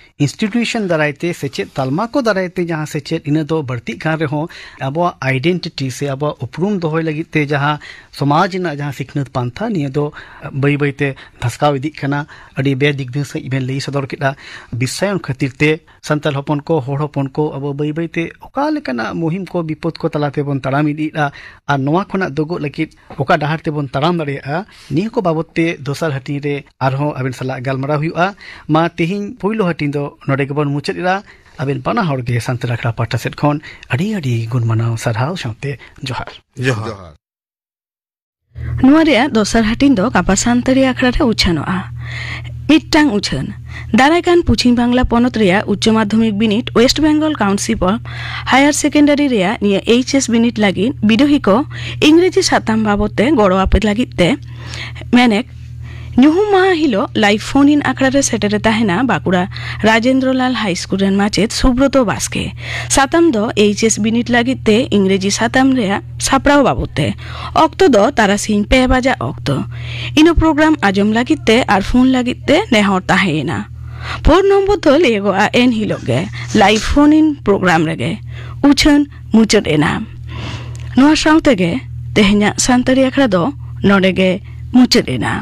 ᱤᱱᱥᱴᱤᱴᱤᱭᱩᱥᱚᱱ ᱫᱟᱨᱟᱭ ᱛᱮ, ᱥᱮᱪᱮᱫ ᱛᱟᱞᱢᱟ ᱠᱚ ᱫᱟᱨᱟᱭ ᱛᱮ ᱡᱟᱦᱟᱸ ᱥᱮᱪᱮᱫ, ᱤᱱᱟᱹ ᱫᱚ ᱵᱟᱹᱲᱛᱤᱜ ᱠᱟᱱ ᱨᱮᱦᱚᱸ, ᱟᱵᱚᱣᱟᱜ ᱟᱭᱰᱮᱱᱴᱤᱴᱤ ᱥᱮ ᱟᱵᱚᱣᱟᱜ ᱩᱯᱨᱩᱢ ᱫᱚᱦᱚᱭ ᱞᱟᱹᱜᱤᱫ ᱛᱮ ᱡᱟᱦᱟᱸ ᱥᱚᱢᱟᱡᱽ ᱨᱮᱱᱟᱜ ᱡᱟᱦᱟᱸ ᱥᱤᱠᱷᱱᱟᱹᱛ ᱯᱟᱱᱛᱷᱟ, ᱱᱤᱭᱟᱹ ᱫᱚ ᱵᱟᱹᱭ ᱵᱟᱹᱭ ᱛᱮ ᱫᱷᱟᱥᱠᱟᱣ ᱤᱫᱤᱜ ᱠᱟᱱᱟ᱾ ᱟᱹᱰᱤ ᱵᱮᱫᱤᱜᱽᱫᱷᱟᱹ ᱥᱟᱺᱦᱤᱡ ᱵᱮᱱ ᱞᱟᱹᱭ ᱥᱚᱫᱚᱨ ᱠᱮᱫᱟ᱾ ᱵᱤᱥᱥᱟᱭᱚᱱ ᱠᱷᱟᱹᱛᱤᱨ ᱛᱮ ᱥᱟᱱᱛᱟᱲ ᱦᱚᱯᱚᱱ ᱠᱚ, ᱦᱚᱲ ᱦᱚᱯᱚᱱ ᱠᱚ, ᱟᱵᱚ ᱵᱟᱹᱭ ᱵᱟᱹᱭ ᱛᱮ ᱚᱠᱟ ᱞᱮᱠᱟᱱᱟᱜ ᱢᱩᱦᱤᱢ ᱠᱚ, ᱵᱤᱯᱚᱫ ᱠᱚ ᱛᱟᱞᱟ ᱛᱮᱵᱚᱱ ᱛᱟᱲᱟᱢ ᱤᱫᱤᱭᱮᱫᱼᱟ, ᱟᱨ ᱱᱚᱣᱟ ᱠᱷᱚᱱᱟᱜ ᱫᱩᱜᱚᱜ ᱞᱟᱹᱜᱤᱫ ᱚᱠᱟ ᱰᱟᱦᱟᱨ ᱛᱮᱵᱚᱱ ᱛᱟᱲᱟᱢ ᱫᱟᱲᱮᱭᱟᱜᱼᱟ, ᱱᱤᱭᱟᱹ ᱠᱚ ᱵᱟᱵᱚᱫ ᱛᱮ ᱫᱚᱥᱟᱨ ᱦᱟᱹᱴᱤᱧ ᱨᱮ ᱟᱨᱦᱚᱸ ᱟᱵᱮᱱ ᱥᱟᱞᱟᱜ ᱜᱟᱞᱢᱟᱨᱟᱣ ᱦᱩᱭᱩᱜᱼᱟ᱾ ᱢᱟ ᱛᱮᱦᱮᱧ ᱯᱳᱭᱞᱳ ᱦᱟᱹᱴᱤᱧ ᱫᱚ ᱱᱚᱰᱮ ᱜᱮᱵᱚᱱ ᱢᱩᱪᱟᱹᱫ ᱮᱫᱟ᱾ ᱟᱵᱮᱱ ᱵᱟᱱᱟ ᱦᱚᱲ ᱜᱮ ᱥᱟᱱᱛᱟᱲ ᱟᱠᱷᱲᱟ ᱯᱟᱦᱴᱟ ᱥᱮᱫ ᱠᱷᱚᱱ ᱟᱹᱰᱤ ᱟᱹᱰᱤ ᱜᱩᱱ ᱢᱟᱱᱟᱣ ᱥᱟᱨᱦᱟᱣ ᱥᱟᱶᱛᱮ ᱡᱚᱦᱟᱨ᱾ ᱡᱚᱦᱟᱨ᱾ ᱱᱚᱣᱟ ᱨᱮᱭᱟᱜ ᱫᱚᱥᱟᱨ ᱦᱟᱹᱴᱤᱧ ᱫᱚ ᱜᱟᱯᱟ ᱥᱟᱱᱛᱟᱲᱤ ᱟᱠᱷᱲᱟ ᱨᱮ ᱩᱪᱷᱟᱹᱱᱚᱜᱼᱟ᱾ ᱢᱤᱫᱴᱟᱝ ᱩᱪᱷᱟᱹᱱ᱾ ᱫᱟᱨᱟᱭ ᱠᱟᱱ ᱯᱚᱪᱷᱤᱢ ᱵᱟᱝᱞᱟ ᱯᱚᱱᱚᱛ ᱨᱮᱭᱟᱜ ᱩᱪᱪᱚ ᱢᱟᱫᱽᱫᱷᱚᱢᱤᱠ ᱵᱤᱱᱤᱰ, West Bengal Council for Higher Secondary ᱨᱮᱭᱟᱜ ᱱᱤᱭᱟᱹ ᱮᱭᱤᱪ ᱮᱥ ᱵᱤᱱᱤᱰ ᱞᱟᱹᱜᱤᱫ ᱵᱤᱰᱟᱹᱦᱤ ᱠᱚ ᱤᱝᱨᱮᱡᱤ ᱥᱟᱛᱟᱢ ᱵᱟᱵᱚᱫ ᱛᱮ ᱜᱚᱲᱚ ᱟᱯᱮ ᱞᱟᱹᱜᱤᱫ ᱛᱮ ᱢᱮᱱᱮᱠ ᱧᱩᱦᱩᱢ ᱢᱟᱦᱟ ᱦᱤᱞᱳᱜ ᱞᱟᱭᱤᱵᱷ ᱯᱷᱳᱱ ᱤᱱ ᱟᱠᱷᱲᱟ ᱨᱮ ᱥᱮᱴᱮᱨ ᱮ ᱛᱟᱦᱮᱱᱟ ᱵᱟᱸᱠᱩᱲᱟ ᱨᱟᱡᱮᱱᱫᱨᱚᱞᱟᱞ ᱦᱟᱭ ᱥᱠᱩᱞ ᱨᱮᱱ ᱢᱟᱪᱮᱫ ᱥᱩᱵᱨᱚᱛᱚ ᱵᱟᱥᱠᱮ᱾ ᱥᱟᱛᱟᱢ ᱫᱚ ᱮᱭᱤᱪ ᱮᱥ ᱵᱤᱱᱤᱰ ᱞᱟᱹᱜᱤᱫ ᱛᱮ ᱤᱝᱨᱮᱡᱤ ᱥᱟᱛᱟᱢ ᱨᱮᱭᱟᱜ ᱥᱟᱯᱲᱟᱣ ᱵᱟᱵᱚᱫ ᱛᱮ᱾ ᱚᱠᱛᱚ ᱫᱚ ᱛᱟᱨᱟᱥᱤᱧ ᱯᱮ ᱵᱟᱡᱟᱜ ᱚᱠᱛᱚ᱾ ᱤᱱᱟᱹ ᱯᱨᱳᱜᱨᱟᱢ ᱟᱸᱡᱚᱢ ᱞᱟᱹᱜᱤᱫ ᱛᱮ ᱟᱨ ᱯᱷᱳᱱ ᱞᱟᱹᱜᱤᱫ ᱛᱮ ᱱᱮᱦᱚᱨ ᱛᱟᱦᱮᱸᱭᱮᱱᱟ᱾ ᱯᱷᱳᱱ ᱱᱚᱢᱵᱚᱨ ᱫᱚ ᱞᱟᱹᱭᱟᱹᱜᱚᱜᱼᱟ ᱮᱱ ᱦᱤᱞᱳᱜ ᱜᱮ ᱞᱟᱭᱤᱵᱷ ᱯᱷᱳᱱ ᱤᱱ ᱯᱨᱳᱜᱨᱟᱢ ᱨᱮᱜᱮ᱾ ᱩᱪᱷᱟᱹᱱ ᱢᱩᱪᱟᱹᱫ ᱮᱱᱟ᱾ ᱱᱚᱣᱟ ᱥᱟᱶ ᱛᱮᱜᱮ ᱛᱮᱦᱮᱧᱟᱜ ᱥᱟᱱᱛᱟᱲᱤ ᱟᱠᱷᱲᱟ ᱫᱚ ᱱᱚᱰᱮ ᱜᱮ ᱢᱩᱪᱟᱹᱫ ᱮᱱᱟ᱾